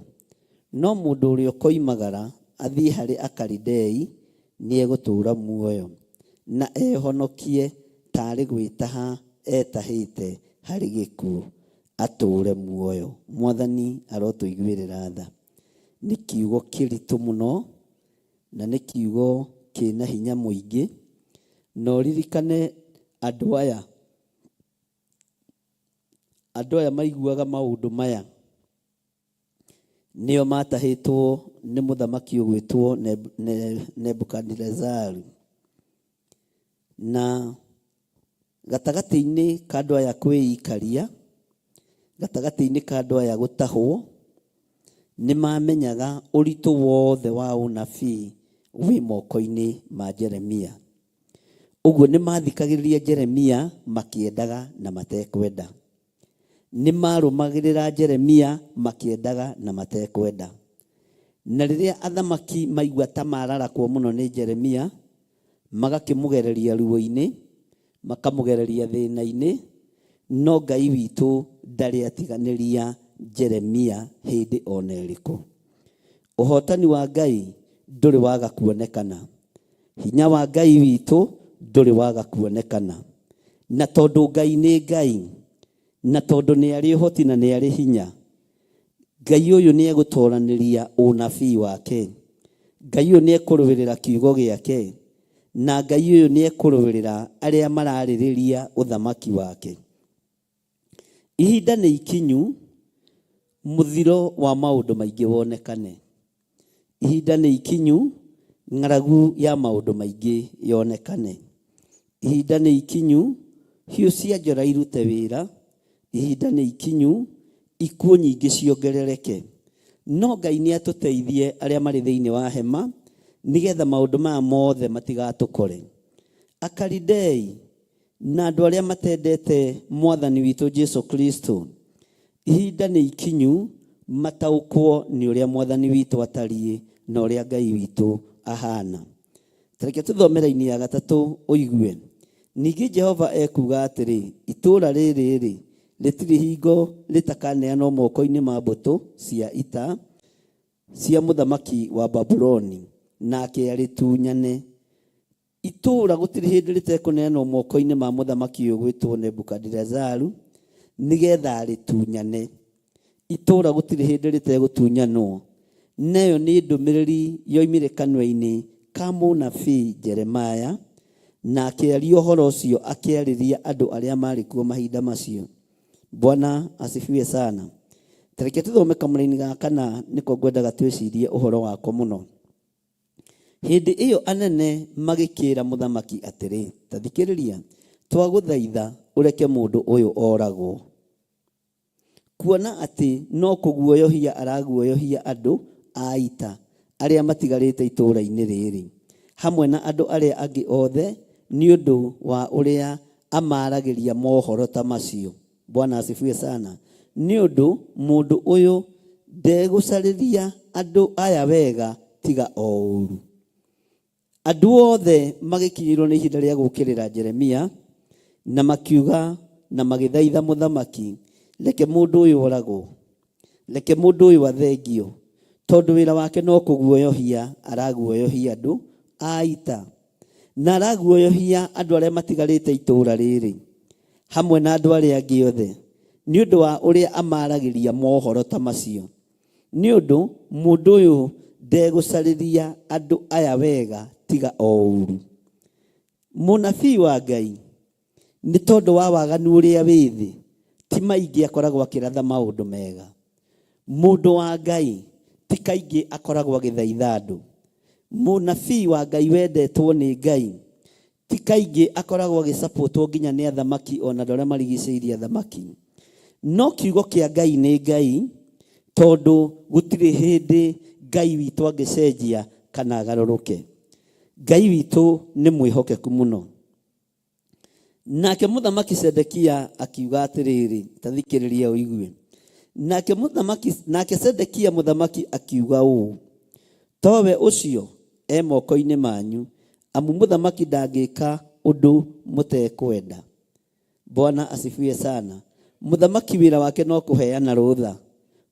No mũndũ ũrĩa ũkoimagara athiĩ harĩ Akalidei nĩegũtũũra muoyo, na ehonokie taarĩ gwĩtaha etahĩte harĩ gĩkuũ, atũũre muoyo. Mwathani arotũiguĩrĩra tha. Nĩ kiugo kĩritũ mũno, na nĩ kiugo kĩna hinya mũingĩ. Na ũririkane andũ aya, andũ aya maiguaga maũndũ maya, Nĩo matahĩtwo nĩ mũthamaki ũgwĩtwo Nebukadinezaru. Na gatagatĩ-inĩ ka andũ aya kwĩikaria, gatagatĩ-inĩ ka andũ aya gũtahwo, nĩ mamenyaga ũritũ wothe wa ũnabii wĩ moko-inĩ ma Jeremia. Ũguo nĩ mathikagĩrĩria Jeremia makĩendaga na matekwenda. Nĩ marũmagĩrĩra Jeremia makĩendaga na matekwenda. Na rĩrĩa athamaki maigua ta mararakwo mũno nĩ Jeremia, magakĩmũgereria ruo-inĩ, makamũgereria thĩna-inĩ, no Ngai witũ ndarĩ atiganĩria Jeremia hĩndĩ o na ĩrĩkũ. Ũhotani wa Ngai ndũrĩ waga kuonekana. Hinya wa Ngai witũ ndũrĩ waga kuonekana. Na tondũ Ngai nĩ Ngai, na tondũ nĩ arĩ ũhoti na nĩ arĩ hinya, Ngai ũyũ nĩ egũtoranĩria ũnabii wake. Ngai ũyũ nĩ ekũrũĩrĩra kiugo gĩake. Na Ngai ũyũ nĩ ekũrũĩrĩra arĩa mararĩrĩria ũthamaki wake. Ihinda nĩ ikinyu mũthiro wa maũndũ maingĩ wonekane. Ihinda nĩ ikinyu ng'aragu ya maũndũ maingĩ yonekane. Ihinda nĩ ikinyu hiũ cia njora irute wĩra. Ihinda nĩ ikinyu ikuũ nyingĩ ciongerereke. No Ngai nĩ atũteithie arĩa marĩ thĩinĩ wa hema, nĩgetha maũndũ maya mothe matigatũkore. Akalidei na andũ arĩa matendete Mwathani witũ Jesu Kristo, ihinda nĩ ikinyu mataũkwo nĩ ũrĩa Mwathani witũ atariĩ na ũrĩa Ngai witũ ahana. Ta reke tũthome raini ya gatatũ ũigue. Ningĩ Jehova ekuuga atĩrĩ, itũũra rĩrĩ-rĩ, rĩtirĩ hingo rĩtakaneanwo moko-inĩ ma mbũtũ cia ita cia mũthamaki wa Babuloni, nake arĩtunyane. Itũũra gũtirĩ hĩndĩ rĩtekũneanwo moko-inĩ ma mũthamaki ũyũ ũgwĩtwo Nebukadirezaru, nĩgetha arĩtunyane. Itũũra gũtirĩ hĩndĩ rĩtegũtunyanwo. Na ĩyo nĩ ndũmĩrĩri yoimire kanua-inĩ ka mũnabii Jeremia, na akĩaria ũhoro ũcio akĩarĩria andũ arĩa maarĩ kuo mahinda macio. Bwana asifiwe sana. Ta reke tũthome kamũraini ga kana nĩko ngwendaga twĩcirie ũhoro wako mũno. Hĩndĩ ĩyo anene magĩkĩĩra mũthamaki atĩrĩ, Ta thikĩrĩria, twagũthaitha ũreke mũndũ ũyũ oragwo, kuona atĩ no kũguoyohia araguoyohia andũ a ita arĩa matigarĩte itũũra-inĩ rĩrĩ, hamwe na andũ arĩa angĩ othe, nĩ ũndũ wa ũrĩa amaaragĩria mohoro ta macio. Bwana asifiwe sana. Nĩ ũndũ mũndũ ũyũ ndegũcarĩria andũ aya wega tiga o ũũru. Andũ othe magĩkinyĩrwo nĩ ihinda rĩa gũũkĩrĩra Jeremia, na makiuga na magĩthaitha mũthamaki, reke mũndũ ũyũ oragwo, reke mũndũ ũyũ athengio, tondũ wĩra wake no kũguoyohia araguoyohia andũ a ita, na araguoyohia andũ arĩa matigarĩte itũũra rĩrĩ, hamwe na andũ arĩa angĩ othe, nĩ ũndũ wa ũrĩa amaragĩria mohoro ta macio. Nĩ ũndũ mũndũ ũyũ ndegũcarĩria andũ aya wega tiga o ũũru. Mũnabii wa Ngai, nĩ tondũ wa waganu ũrĩa wĩ thĩ, ti maingĩ akoragwo akĩratha maũndũ mega. Mũndũ wa Ngai ti kaingĩ akoragwo agĩthaitha andũ. Mũnabii wa Ngai wendetwo nĩ Ngai ti kaingĩ akoragwo agĩcapotwo nginya nĩ athamaki ona andũ arĩa marigicĩirie athamaki. No kiugo kĩa Ngai nĩ Ngai, tondũ gũtirĩ hĩndĩ Ngai witũ angĩcenjia kana agarũrũke. Ngai witũ nĩ mwĩhokeku mũno. Nake mũthamaki Sedekia akiuga atĩrĩrĩ, ta thikĩrĩria ũigue. Nake mũthamaki, nake Sedekia mũthamaki akiuga ũũ, towe ũcio e moko-inĩ manyu, amu mũthamaki ndangĩka ũndũ mũtekwenda. Bwana asifiwe sana. Mũthamaki wĩra wake no kũheana rũtha.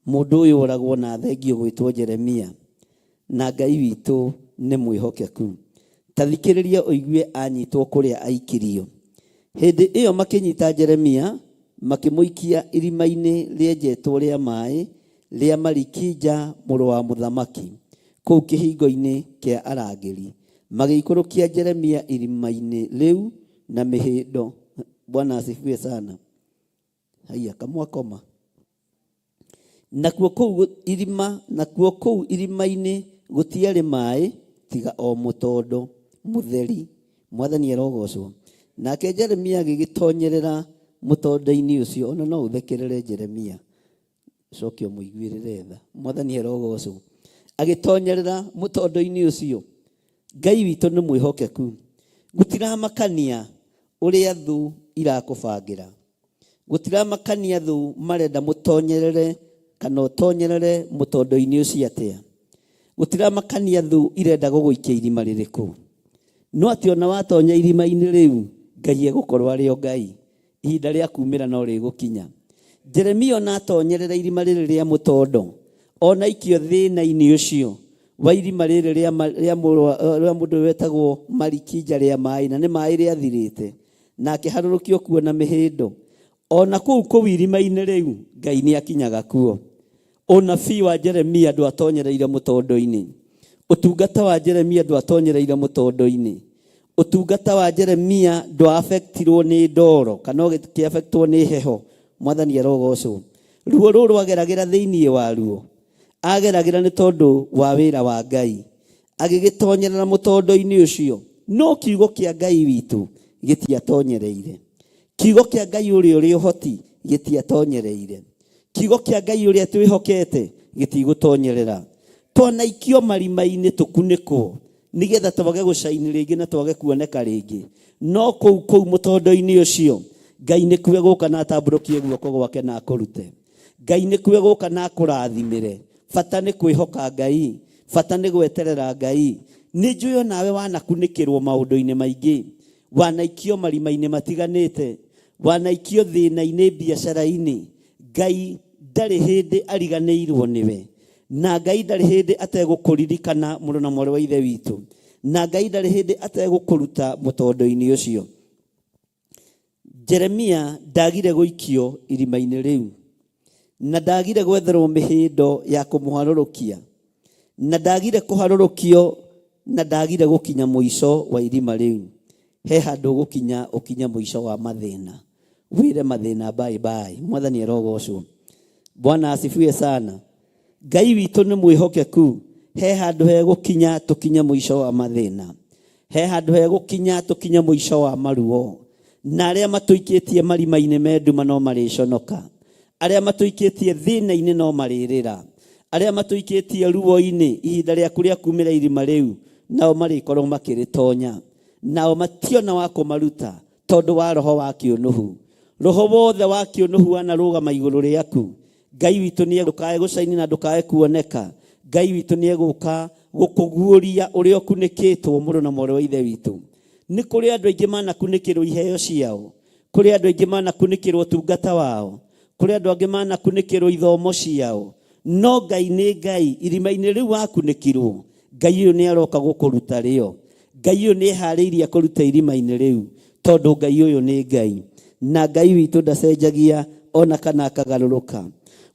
Mũndũ ũyũ oragwo na athengio gwĩtwo Jeremia. Na Ngai witũ nĩ mwĩhokeku. Ta thikĩrĩria ũigue anyitwo kũrĩa aikirio. Hĩndĩ ĩyo makĩnyita Jeremia, makĩmũikia irima-inĩ rĩenjetwo rĩa maĩ rĩa Malikija mũrũ wa mũthamaki, kũu kĩhingo-inĩ kĩa arangĩri. Magĩikũrũkia Jeremia irima-inĩ rĩu na mĩhĩndo. Bwana asifiwe sana. Haiya, kamwakoma. Nakuo kũu irima, nakuo kũu irima-inĩ gũtiarĩ maĩ tiga o mũtondo mũtheri. Mwathani arogocwo. Nake Jeremia agĩgĩtonyerera mũtondo-inĩ ũcio. Ona no ũthekerere Jeremia, ũcoke ũmũiguĩrĩre tha. Mwathani arogocwo. Agĩtonyerera mũtondo-inĩ ũcio. Ngai witũ nĩ mwĩhokeku. Gũtiramakania ũrĩa thũ irakũbangĩra. Gũtiramakania thũ marenda mũtonyerere kana ũtonyerere mũtondo-inĩ ũcio atĩa. Gũtiramakania thũ irenda gũgũikia irima rĩrĩkũ. No atĩ ona watonya irima-inĩ rĩu, Ngai egũkorwo arĩ o Ngai. Ihinda rĩa kumĩra no rĩgũkinya. Jeremia ona atonyerera irima rĩrĩ rĩa mũtondo, ona aikio thĩna-inĩ ũcio wa irima rĩrĩ rĩa mũndũ wetagwo Malikija rĩa maĩ, na nĩ maĩ rĩathirĩte, na akĩharũrũkio kuo na mĩhĩndo. Ona kũu kũu irima-inĩ rĩu, Ngai nĩ akinyaga kuo. Ũnabii wa Jeremia ndwatonyereire mũtondo-inĩ. Ũtungata wa Jeremia ndwatonyereire mũtondo-inĩ. Ũtungata wa Jeremia ndwa-affectirwo nĩ ndoro kana ũgĩkĩ-affectwo nĩ heho. Mwathani arogocwo. Ruo rũrũ ageragĩra thĩinĩ waruo, ageragĩra nĩ tondũ wa wĩra wa Ngai. Agĩgĩtonyerera mũtondo-inĩ ũcio, no kiugo kĩa Ngai witũ gĩtiatonyereire. Kiugo kĩa Ngai ũrĩa ũrĩ ũhoti gĩtiatonyereire. Kiugo kĩa Ngai ũrĩa twĩhokete gĩtigũtonyerera. Twanaikio marima-inĩ tũkunĩkwo nĩgetha twage gũcaini rĩngĩ na twage kuoneka rĩngĩ. No kũu kũu mũtondo-inĩ ũcio, Ngai nĩkuo egũka na atambũrũkie guoko gwake na akũrute. Ngai nĩkuo egũka na akũrathimĩre. Bata nĩ kwĩhoka Ngai, bata nĩ gweterera Ngai. Nĩ njũĩ onawe wanakunĩkĩrwo maũndũ-inĩ maingĩ, wanaikio marima-inĩ matiganĩte, wanaikio thĩna-inĩ biacara-inĩ. Ngai ndarĩ hĩndĩ ariganĩirwo nĩwe, na Ngai ndarĩ hĩndĩ ategũkũririkana mũrũ na mwarĩ wa Ithe witũ, na Ngai ndarĩ hĩndĩ ategũkũruta mũtondo-inĩ ũcio. Jeremia ndagire gũikio irima-inĩ rĩu, na ndagire gwetherwo mĩhĩndo ya kũmũharũrũkia, na ndagire kũharũrũkio, na ndagire gũkinya mũico wa irima rĩu. He handũ ũgũkinya ũkinye mũico wa mathĩna, wĩre mathĩna bye bye. Mwathani arogocwo. Bwana asifiwe sana. Ngai witũ nĩ mwĩhokeku. He handũ hegũkinya tũkinye mũico wa mathĩna. He handũ hegũkinya tũkinye mũico wa maruo. Na arĩa matũikĩtie marima-inĩ me nduma no marĩconoka. Arĩa matũikĩtie thĩna-inĩ no marĩrĩra. Arĩa matũikĩtie ruo-inĩ, ihinda rĩaku rĩa kumĩra irima rĩu, nao marĩkorwo makĩrĩtonya. Nao mationa wa kũmaruta tondũ wa roho wa kĩũnũhu. Roho wothe wa kĩũnũhu wanarũgama igũrũ rĩaku. Ngai witũ nĩ ndũkae gũcaini na ndũkae kuoneka. Ngai witũ nĩ egũka gũkũguũria ũrĩa ũkunĩkĩtwo mũrũ na mwarĩ wa Ithe witũ. Nĩ kũrĩ andũ aingĩ manakunĩkĩrwo iheo ciao, kũrĩ andũ aingĩ manakunĩkĩrwo ũtungata wao, kũrĩ andũ angĩ manakunĩkĩrwo ithomo ciao. No Ngai nĩ Ngai, irima-inĩ rĩu wakunĩkirwo, Ngai ũyũ nĩ aroka gũkũruta rĩo. Ngai ũyũ nĩ eharĩirie akũrute irima-inĩ rĩu, tondũ Ngai ũyũ nĩ Ngai. Na Ngai witũ ndacenjagia ona kana akagarũrũka.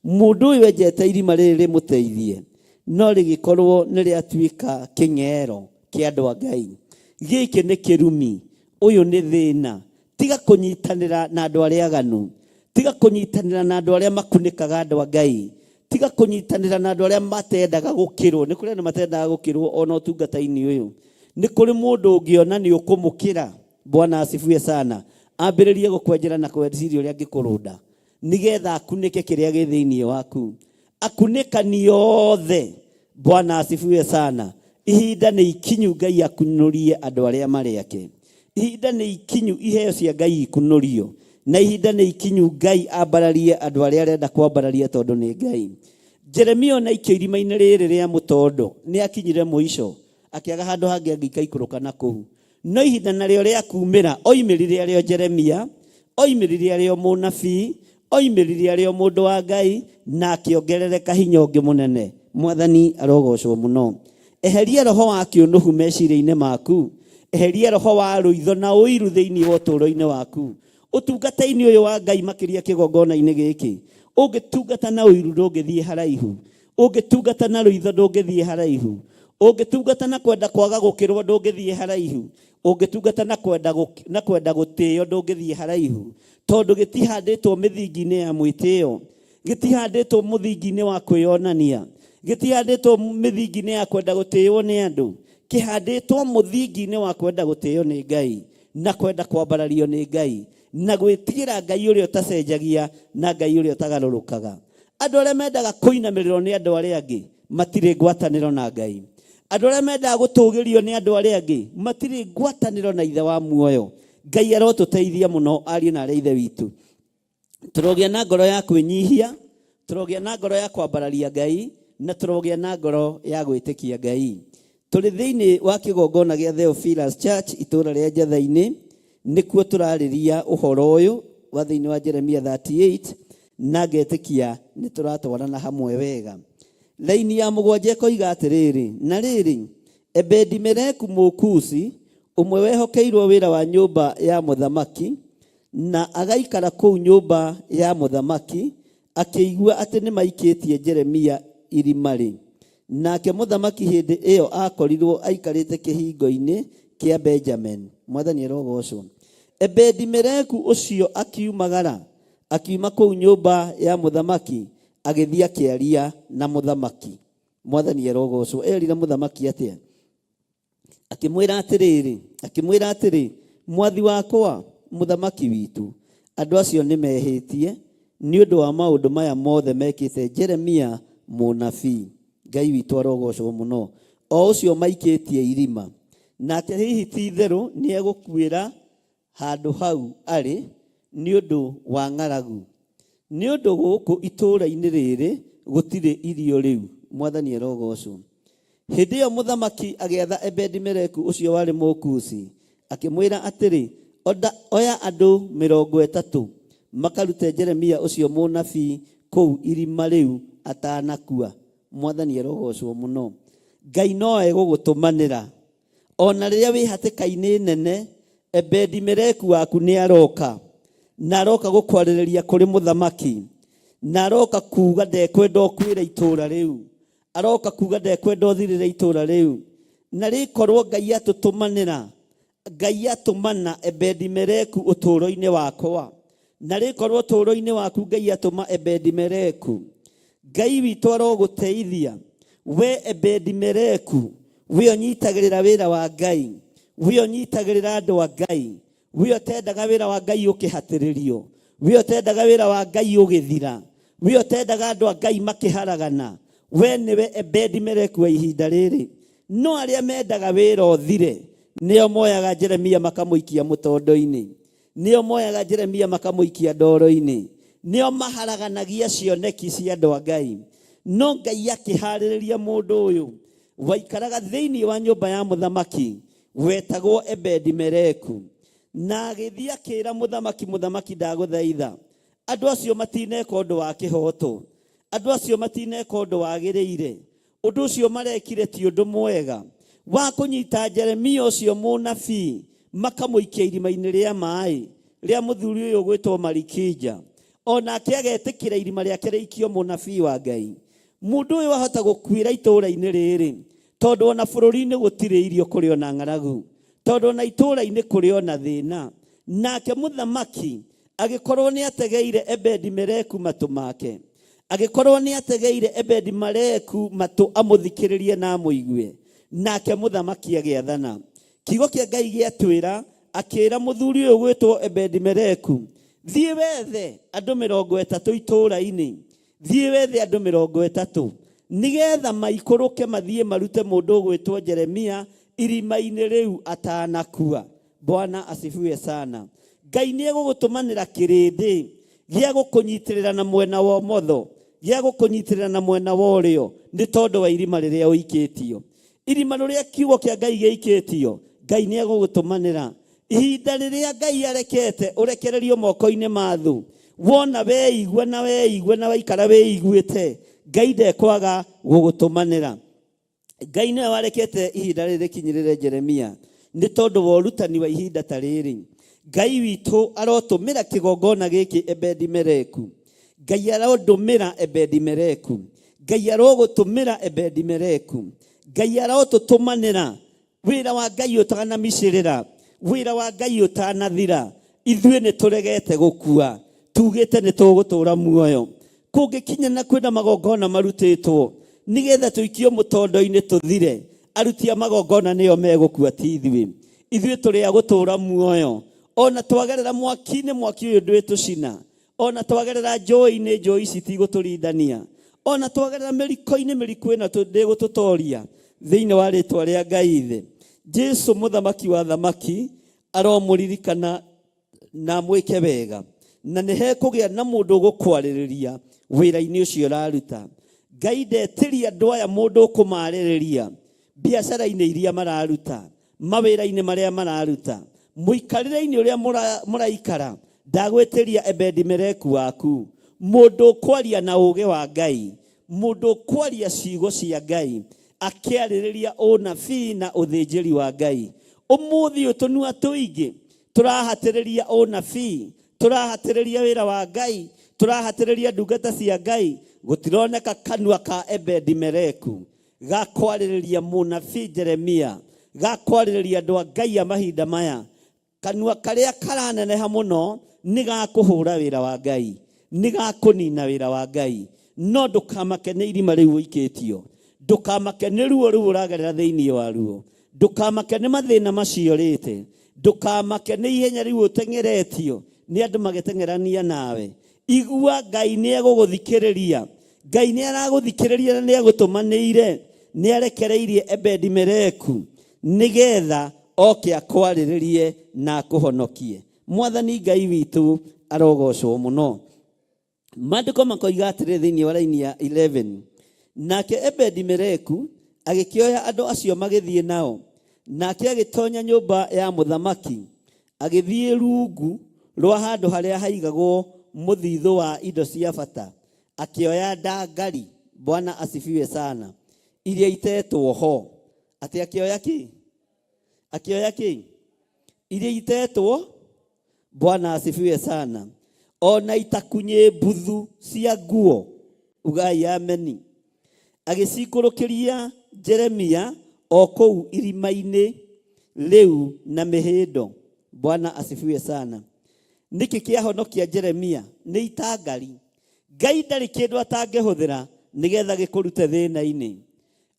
Mũndũ ũyũ enjete irima rĩrĩ rĩmũteithie, no rĩgĩkorwo nĩ rĩatuĩka kĩng'ero kĩa andũ a Ngai. Gĩkĩ nĩ kĩrumi, ũyũ nĩ thĩna. Tiga kũnyitanĩra na andũ arĩa aganu. Tiga kũnyitanĩra na andũ arĩa makunĩkaga andũ a Ngai. Tiga kũnyitanĩra na andũ arĩa matendaga gũkĩrwo. Nĩ kũrĩ andũ matendaga gũkĩrwo ona ũtungata-inĩ ũyũ. Nĩ kũrĩ mũndũ ũngĩona nĩ ũkũmũkĩra, Bwana asifiwe sana, ambĩrĩrie gũkwenjera na kweciria ũrĩa angĩkũrũnda nĩgetha akunĩke kĩrĩa gĩ thĩinĩ waku. Akunĩkani othe, Bwana asifiwe sana. Ihinda nĩ ikinyu Ngai akunũrie andũ arĩa marĩ ake. Ihinda nĩ ikinyu iheo cia Ngai ikunũrio. Na ihinda nĩ ikinyu Ngai ambararie andũ arĩa arenda kwambararia tondũ nĩ Ngai. Jeremia ona aikio irima-inĩ rĩrĩ rĩa mũtondo nĩ akinyire mũico, akĩaga handũ hangĩ angĩikaikũrũka na kũu. No ihinda narĩo rĩa kumĩra, oimĩrire arĩ o Jeremia, oimĩrire arĩ o mũnabii, oimĩrire arĩ o mũndũ wa Ngai, na akĩongerereka hinya ũngĩ mũnene. Mwathani arogocwo mũno. Eheria roho wa kĩũnũhu meciria-inĩ maku. Eheria roho wa rũitho na ũiru thĩinĩ wa ũtũũro-inĩ waku. Ũtungata-inĩ ũyũ wa Ngai makĩria kĩgongona-inĩ gĩkĩ, ũngĩtungata na ũiru ndũngĩthiĩ haraihu. Ũngĩtungata na rũitho ndũngĩthiĩ haraihu. Ũngĩtungata na kwenda kwaga gũkĩrwo ndũngĩthiĩ haraihu. Ũngĩtungata na kwenda na kwenda gũtĩo ndũngĩthiĩ haraihu. Tondũ gĩtihandĩtwo mĩthingi-inĩ ya mwĩtĩo. Gĩtihandĩtwo mũthingi-inĩ wa kwĩyonania, gĩtihandĩtwo mĩthingi-inĩ ya kwenda gũtĩĩo nĩ andũ, kĩhandĩtwo mũthingi-inĩ wa kwenda gũtĩĩo nĩ Ngai na kwenda kwambarario nĩ Ngai na gwĩtigĩra Ngai ũrĩa ũtacenjagia na Ngai ũrĩa ũtagarũrũkaga. Andũ arĩa mendaga kũinamĩrĩrwo nĩ andũ arĩa angĩ matirĩ ngwatanĩro na Ngai. Andũ arĩa mendaga gũtũgĩrio nĩ andũ arĩa angĩ matirĩ ngwatanĩro na Ithe wa muoyo. Ngai arotũteithia mũno ariũ na arĩa Ithe witũ. Tũrogĩa na ngoro ya kwĩnyihia, tũrogĩa na ngoro ya kwambararia Ngai, na tũrogĩa na ngoro ya gwĩtĩkia Ngai. Tũrĩ thĩinĩ wa kĩgongona gĩa Theophilus Church itũũra rĩa Njatha-inĩ, nĩkuo tũrarĩria ũhoro ũyũ wa thĩinĩ wa Jeremia 38, na ngetĩkia nĩ tũratwarana hamwe wega. Laini ya mũgwanja ĩkoiga atĩrĩrĩ, na rĩrĩ, Ebedi-Meleku Mũkushi, ũmwe wehokeirwo wĩra wa nyũmba ya mũthamaki, na agaikara kũu nyũmba ya mũthamaki, akĩigua atĩ nĩmaikĩtie Jeremia irima-rĩ, nake mũthamaki hĩndĩ ĩyo aakorirwo aikarĩte kĩhingo-inĩ kĩa Benjamini. Mwathani arogoocwo. Ebedi-Meleku ũcio akiumagara, akiuma kũu nyũmba ya mũthamaki, agĩthiĩ akĩaria na mũthamaki. Mwathani arogoocwo. Eerire mũthamaki atĩa? Akĩmwĩra atĩrĩrĩ, akĩmwĩra atĩrĩ, mwathi wakwa, mũthamaki witũ, andũ acio nĩ mehĩtie nĩ ũndũ wa maũndũ maya mothe mekĩte Jeremia mũnabii. Ngai witũ arogocwo mũno, o ũcio maikĩtie irima. Nake hihi ti itherũ nĩ egũkuĩra handũ hau arĩ nĩ ũndũ wa ng'aragu, nĩ ũndũ gũkũ itũũra-inĩ rĩrĩ gũtirĩ irio rĩu. Mwathani arogocwo. Hĩndĩ ĩyo mũthamaki agĩatha Ebedi-Meleku ũcio warĩ Mũkushi, akĩmwĩra atĩrĩ, Oya andũ 30 makarute Jeremia ũcio mũnabii kũu irima rĩu atanakua. Mwathani arogocwo mũno. Ngai no egũgũtũmanĩra ona rĩrĩa wĩ hatĩka-inĩ nene. Ebedi-Meleku waku nĩ aroka, na aroka gũkwarĩrĩria kũrĩ mũthamaki, na aroka kuga ndekwenda ũkuĩre itũũra rĩu, aroka kuga ndekwenda ũthirĩre itũũra rĩu. Na rĩkorwo Ngai atũtũmanĩra, Ngai atũmana Ebedi-Meleku ũtũũro-inĩ wakwa, na rĩkorwo ũtũũro-inĩ waku Ngai atũma Ebedi-Meleku, Ngai witũ arogũteithia. We Ebedi-Meleku, we ũnyitagĩrĩra wĩra wa Ngai, we ũnyitagĩrĩra andũ a Ngai, we ũtendaga wĩra wa Ngai ũkĩhatĩrĩrio, we ũtendaga wĩra wa Ngai ũgĩthira, we ũtendaga andũ a Ngai makĩharagana, we nĩwe Ebedi-Meleku wa ihinda rĩrĩ. No arĩa mendaga wĩra ũthire nĩo moyaga Jeremia makamũikia mũtondo-inĩ, nĩo moyaga Jeremia makamũikia ndoro-inĩ, nĩo maharaganagia cioneki cia andũ a Ngai. No Ngai akĩharĩrĩria mũndũ ũyũ waikaraga thĩinĩ wa nyũmba ya mũthamaki wetagwo Ebedi-Meleku, na agĩthiĩ akĩra mũthamaki, mũthamaki ndagũthaitha, andũ acio matineka ũndũ wa kĩhooto, andũ acio matineka ũndũ wagĩrĩire, ũndũ ũcio marekire ti ũndũ mwega wa kũnyita Jeremia ũcio mũnabii makamũikia irima-inĩ rĩa maĩ rĩa mũthuri ũyũ ũgwĩtwo Malikija. Onake agetĩkĩra irima rĩake rĩikio mũnabii wa Ngai. Mũndũ ũyũ ahota gũkuĩra itũũra-inĩ rĩrĩ, tondũ ona bũrũri-inĩ gũtirĩ irio, kũrĩ ona ng'aragu, tondũ ona itũũra-inĩ kũrĩ ona thĩna. Nake mũthamaki agĩkorwo nĩ ategeire Ebedi-Meleku matũ make, agĩkorwo nĩ ategeire Ebedi-Meleku matũ amũthikĩrĩrie na amũigue. Nake mũthamaki agĩathana. Kiugo kĩa Ngai gĩatwĩra, akĩra mũthuri ũyũ gwĩtwo Ebedi-Meleku, thiĩ wethe andũ 30 itũũra-inĩ, thiĩ wethe andũ 30 nĩgetha maikũrũke mathiĩ marute mũndũ ũgwĩtwo Jeremia irima-inĩ rĩu atanakua. Bwana asifiwe sana. Ngai nĩ egũgũtũmanĩra kĩrĩndĩ gĩa gũkũnyitĩrĩra na mwena wa ũmotho, gĩa gũkũnyitĩrĩra na mwena wa ũrĩo, nĩ tondũ wa irima rĩrĩa ũikĩtio. Irima rĩrĩa kiugo kĩa Ngai gĩikĩtio, Ngai nĩ egũgũtũmanĩra. Ihinda rĩrĩa Ngai arekete ũrekererio moko-inĩ ma thũ, wona weigua na weigua na waikara wĩiguĩte, Ngai ndekwaga gũgũtũmanĩra. Ngai nĩwe warekete ihinda rĩrĩ rĩkinyĩrĩre Jeremia nĩ tondũ wa ũrutani wa ihinda ta rĩrĩ. Ngai witũ arotũmĩra kĩgongona gĩkĩ Ebedi-Meleku. Ngai arondũmĩra Ebedi-Meleku. Ngai arogũtũmĩra Ebedi-Meleku. Ngai arotũtũmanĩra. Wĩra wa Ngai ũtanamicĩrĩra, wĩra wa Ngai ũtanathira, ithuĩ nĩ tũregete gũkua, tugĩte nĩ tũgũtũra muoyo. Kũngĩkinya na kwĩna magongona marutĩtwo nĩgetha tũikio mũtondo-inĩ tũthire, aruti a magongona nĩo megũkua, ti ithuĩ. Ithuĩ tũrĩ a gũtũũra muoyo. Ona twagerera mwaki-inĩ, mwaki ũyũ ndwĩtũcina. Ona twagerera njũĩ-inĩ, njũĩ ici tigũtũrindania. Ona twagerera mĩriko-inĩ, mĩriko ĩno ndĩgũtũtoria. Thĩinĩ wa rĩtwa rĩa Ngai Ithe, Jesu mũthamaki wa thamaki aromũririkana na mwĩke wega, na nĩ hekũgĩa na mũndũ ũgũkwarĩrĩria wĩra-inĩ ũcio ũraruta. Ngai ndetĩria andũ aya mũndũ ũkũmarĩrĩria biacara-inĩ iria mararuta, mawĩra-inĩ marĩa mararuta, mũikarĩre-inĩ ũrĩa mũraikara. Ndagwĩtĩria Ebedi-Meleku waku, mũndũ ũkwaria na ũũgĩ wa Ngai, mũndũ ũkwaria ciugo cia Ngai, akĩarĩrĩria ũnabii na ũthĩnjĩri wa Ngai. Ũmũthĩ ũyũ tũnua tũingĩ tũrahatĩrĩria ũnabii, tũrahatĩrĩria wĩra wa Ngai, tũrahatĩrĩria ndungata cia Ngai. Gũtironeka kanua ka Ebedi-Meleku gakwarĩrĩria mũnabii Jeremia, gakwarĩrĩria andũ a Ngai a mahinda maya. Kanua karĩa karaneneha mũno nĩ gakũhũra wĩra wa Ngai, nĩ gakũnina wĩra wa Ngai. No ndũkamake nĩ irima rĩu ũikĩtio, ndũkamake nĩ ruo rũu ũragerera thĩinĩ wa ruo, ndũkamake nĩ mathĩna macio ũrĩte, ndũkamake nĩ ihenya rĩu ũteng'eretio nĩ andũ magĩteng'erania nawe. Igua Ngai nĩ egũgũthikĩrĩria. Ngai nĩ aragũthikĩrĩria na nĩ agũtũmanĩire, nĩ arekereirie Ebedi-Meleku nĩgetha oke akwarĩrĩrie na akũhonokie. Mwathani Ngai witũ arogocwo mũno. Maandĩko makoiga atĩrĩ thĩinĩ wa raini ya 11, nake Ebedi-Meleku agĩkĩoya andũ acio magĩthiĩ nao, nake agĩtonya nyũmba ya mũthamaki, agĩthiĩ rungu rwa handũ harĩa haigagwo mũthithũ wa indo cia bata, akĩoya ndangari, Bwana asifiwe sana, iria itetwo ho. Atĩ akĩoya kĩ? Akĩoya kĩ? Iria itetwo. Bwana asifiwe sana. Ona itakunyĩ mbuthu cia nguo, ugai ameni. Agĩcikũrũkĩria Jeremia o kũu irima-inĩ rĩu na mĩhĩndo. Bwana asifiwe sana. Nĩkĩ kĩahonokia Jeremia? Nĩ itangari. Ngai ndarĩ kĩndũ atangĩhũthĩra nĩgetha gĩkũrute thĩna-inĩ.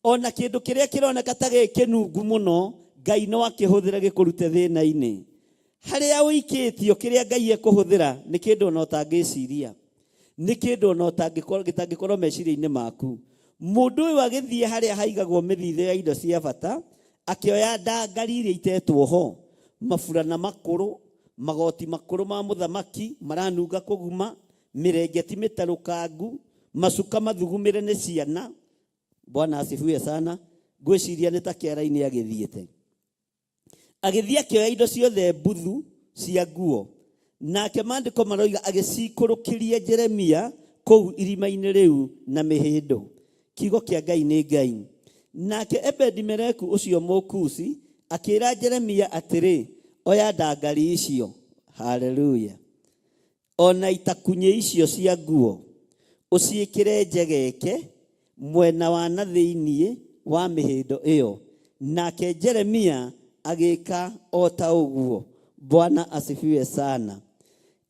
Ona kĩndũ kĩrĩa kĩroneka ta gĩ kĩnungu mũno, Ngai no akĩhũthĩre gĩkũrute thĩna-inĩ. Harĩa ũikĩtio, kĩrĩa Ngai ekũhũthĩra nĩ kĩndũ ona ũtangĩciria, nĩ kĩndũ ona gĩtangĩkorwo meciria-inĩ maku. Mũndũ ũyũ agĩthiĩ harĩa haigagwo mĩthithũ ya indo cia bata, akĩoya ndangari iria itetwo ho, maburana makũrũ, magoti makũrũ ma mũthamaki maranunga kũguma, mĩrengeti mĩtarũkangu, macuka mathugumĩre nĩ ciana. Bwana asifiwe sana. Ngwĩciria nĩ ta kĩara-inĩ agĩthiĩte. Agĩthiĩ akĩoya indo ciothe mbuthu cia nguo, nake maandĩko maroiga agĩcikũrũkĩria Jeremia kũu irima-inĩ rĩu na mĩhĩndo. Kiugo kĩa Ngai nĩ Ngai. Nake Ebedi-Meleku ũcio Mũkusi akĩĩra Jeremia atĩrĩ, oya ndangari icio. Haleluya. Ona itakunyĩ icio cia nguo, ũciĩkĩre njegeke mwena wa na thĩinĩ wa mĩhĩndo ĩyo. Nake Jeremia agĩka o ta ũguo. Bwana asifiwe sana.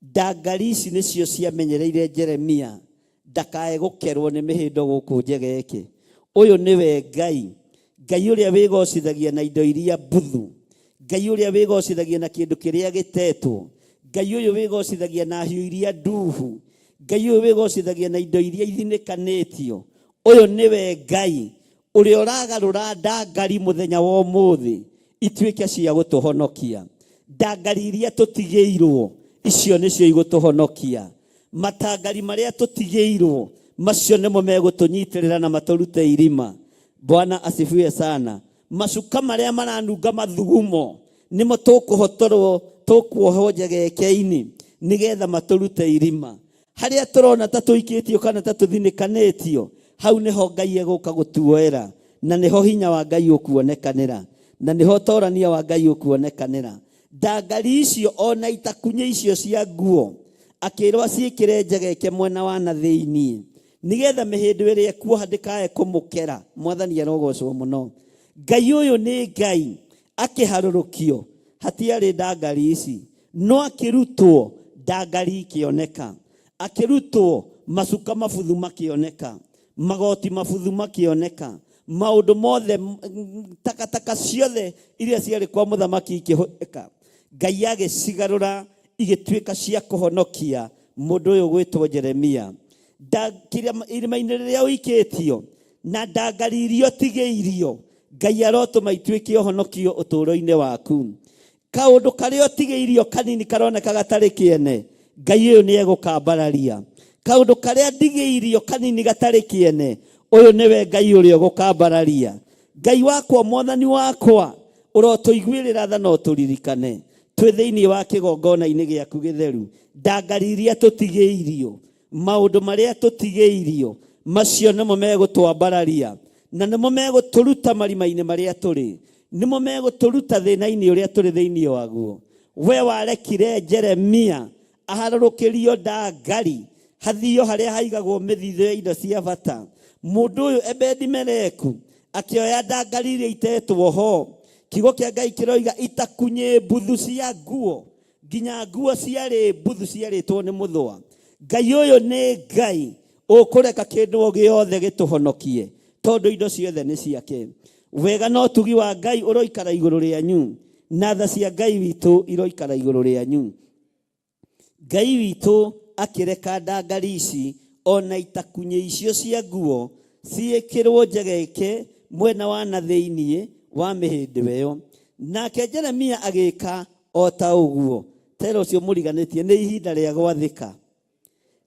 Ndangari ici nĩcio ciamenyereire Jeremia ndakae gũkerwo nĩ mĩhĩndo gũkũ njegeke. Ũyũ nĩwe Ngai, Ngai ũrĩa wĩgocithagia na indo iria mbuthu, Ngai ũrĩa wĩgocithagia na kĩndũ kĩrĩa gĩtetwo, Ngai ũyũ wĩgocithagia na hiũ iria nduhu, Ngai ũyũ wĩgocithagia na indo iria ithinĩkanĩtio. Ũyũ nĩwe Ngai ũrĩa ũragarũra ndangari mũthenya wa ũmũthĩ ituĩke cia gũtũhonokia. Ndangari iria tũtigĩirwo, icio nĩcio igũtũhonokia. Matangari marĩa tũtigĩirwo, macio nĩmo megũtũnyitĩrĩra na matũrute irima. Bwana asifiwe sana. Macuka marĩa maranunga mathugumo nĩmo tũkũhotorwo, tũkuohwo njegeke-inĩ nĩgetha matũrute irima. Harĩa tũrona ta tũikĩtio kana ta tũthinĩkanĩtio, hau nĩho Ngai egũka gũtuoera, na nĩho hinya wa Ngai ũkuonekanĩra, na nĩho ũtorania wa Ngai ũkuonekanĩra. Ndangari icio ona itakunyĩ icio cia nguo akĩrwo aciĩkĩre njegeke mwena wa na thĩinĩ nĩgetha mĩhĩndo ĩrĩa ĩkuoha ndĩkae kũmũkera. Mwathani arogocwo mũno. Ngai ũyũ nĩ Ngai akĩharũrũkio, hatiarĩ ndangari ici, no akĩrutwo ndangari ikĩoneka, akĩrutwo Macuka mabuthu makĩoneka, magoti mabuthu makĩoneka, maũndũ mothe, takataka ciothe iria ciarĩ kwa mũthamaki ikĩhũthĩka. Ngai agĩcigarũra igĩtuĩka cia kũhonokia mũndũ ũyũ gwĩtwo Jeremia. Irima-inĩ rĩrĩa ũikĩtio na ndangari iria ũtigĩirio, Ngai arotũma ituĩke ũhonokio ũtũũro-inĩ waku. Kaũndũ karĩa ũtigĩirio kanini karoneka gatarĩ kĩene, Ngai ũyũ nĩ egũkambararia. Kaũndũ karĩa ndigĩirio kanini gatarĩ kĩene, ũyũ nĩwe Ngai ũrĩa ũgũkambararia. Ngai wakwa, Mwathani wakwa, ũrotũiguĩrĩra tha na ũtũririkane twĩ thĩinĩ wa kĩgongona-inĩ gĩaku gĩtheru. Ndangari iria tũtigĩirio, maũndũ marĩa tũtigĩirio, macio nĩmo megũtwambararia na nĩmo megũtũruta marima-inĩ marĩa tũrĩ, nĩmo megũtũruta thĩna-inĩ ũrĩa tũrĩ thĩinĩ waguo. We warekire Jeremia aharũrũkĩrio ndangari hathio harĩa haigagwo mĩthithũ ya indo cia bata. Mũndũ ũyũ Ebedi-Meleku akĩoya ndangari iria itetwo ho. Kiugo kĩa Ngai kĩroiga itakunyĩ mbuthu cia nguo, nginya nguo ciarĩ mbuthu ciarĩtwo nĩ mũthũa. Ngai ũyũ nĩ Ngai ũkũreka kĩndũ o gĩothe gĩtũhonokie, tondũ indo ciothe nĩ ciake. Wega na ũtugi wa Ngai ũroikara igũrũ rĩanyu, na tha cia Ngai witũ iroikara igũrũ rĩanyu. Ngai witũ akĩreka ndangari ici o na itakunyĩ icio cia nguo ciĩkĩrwo njegeke mwena wa na thĩinĩ wa mĩhĩndĩ ĩyo. Nake Jeremia agĩka o ta ũguo. Tera ũcio mũriganĩtie, nĩ ihinda rĩa gwathĩka.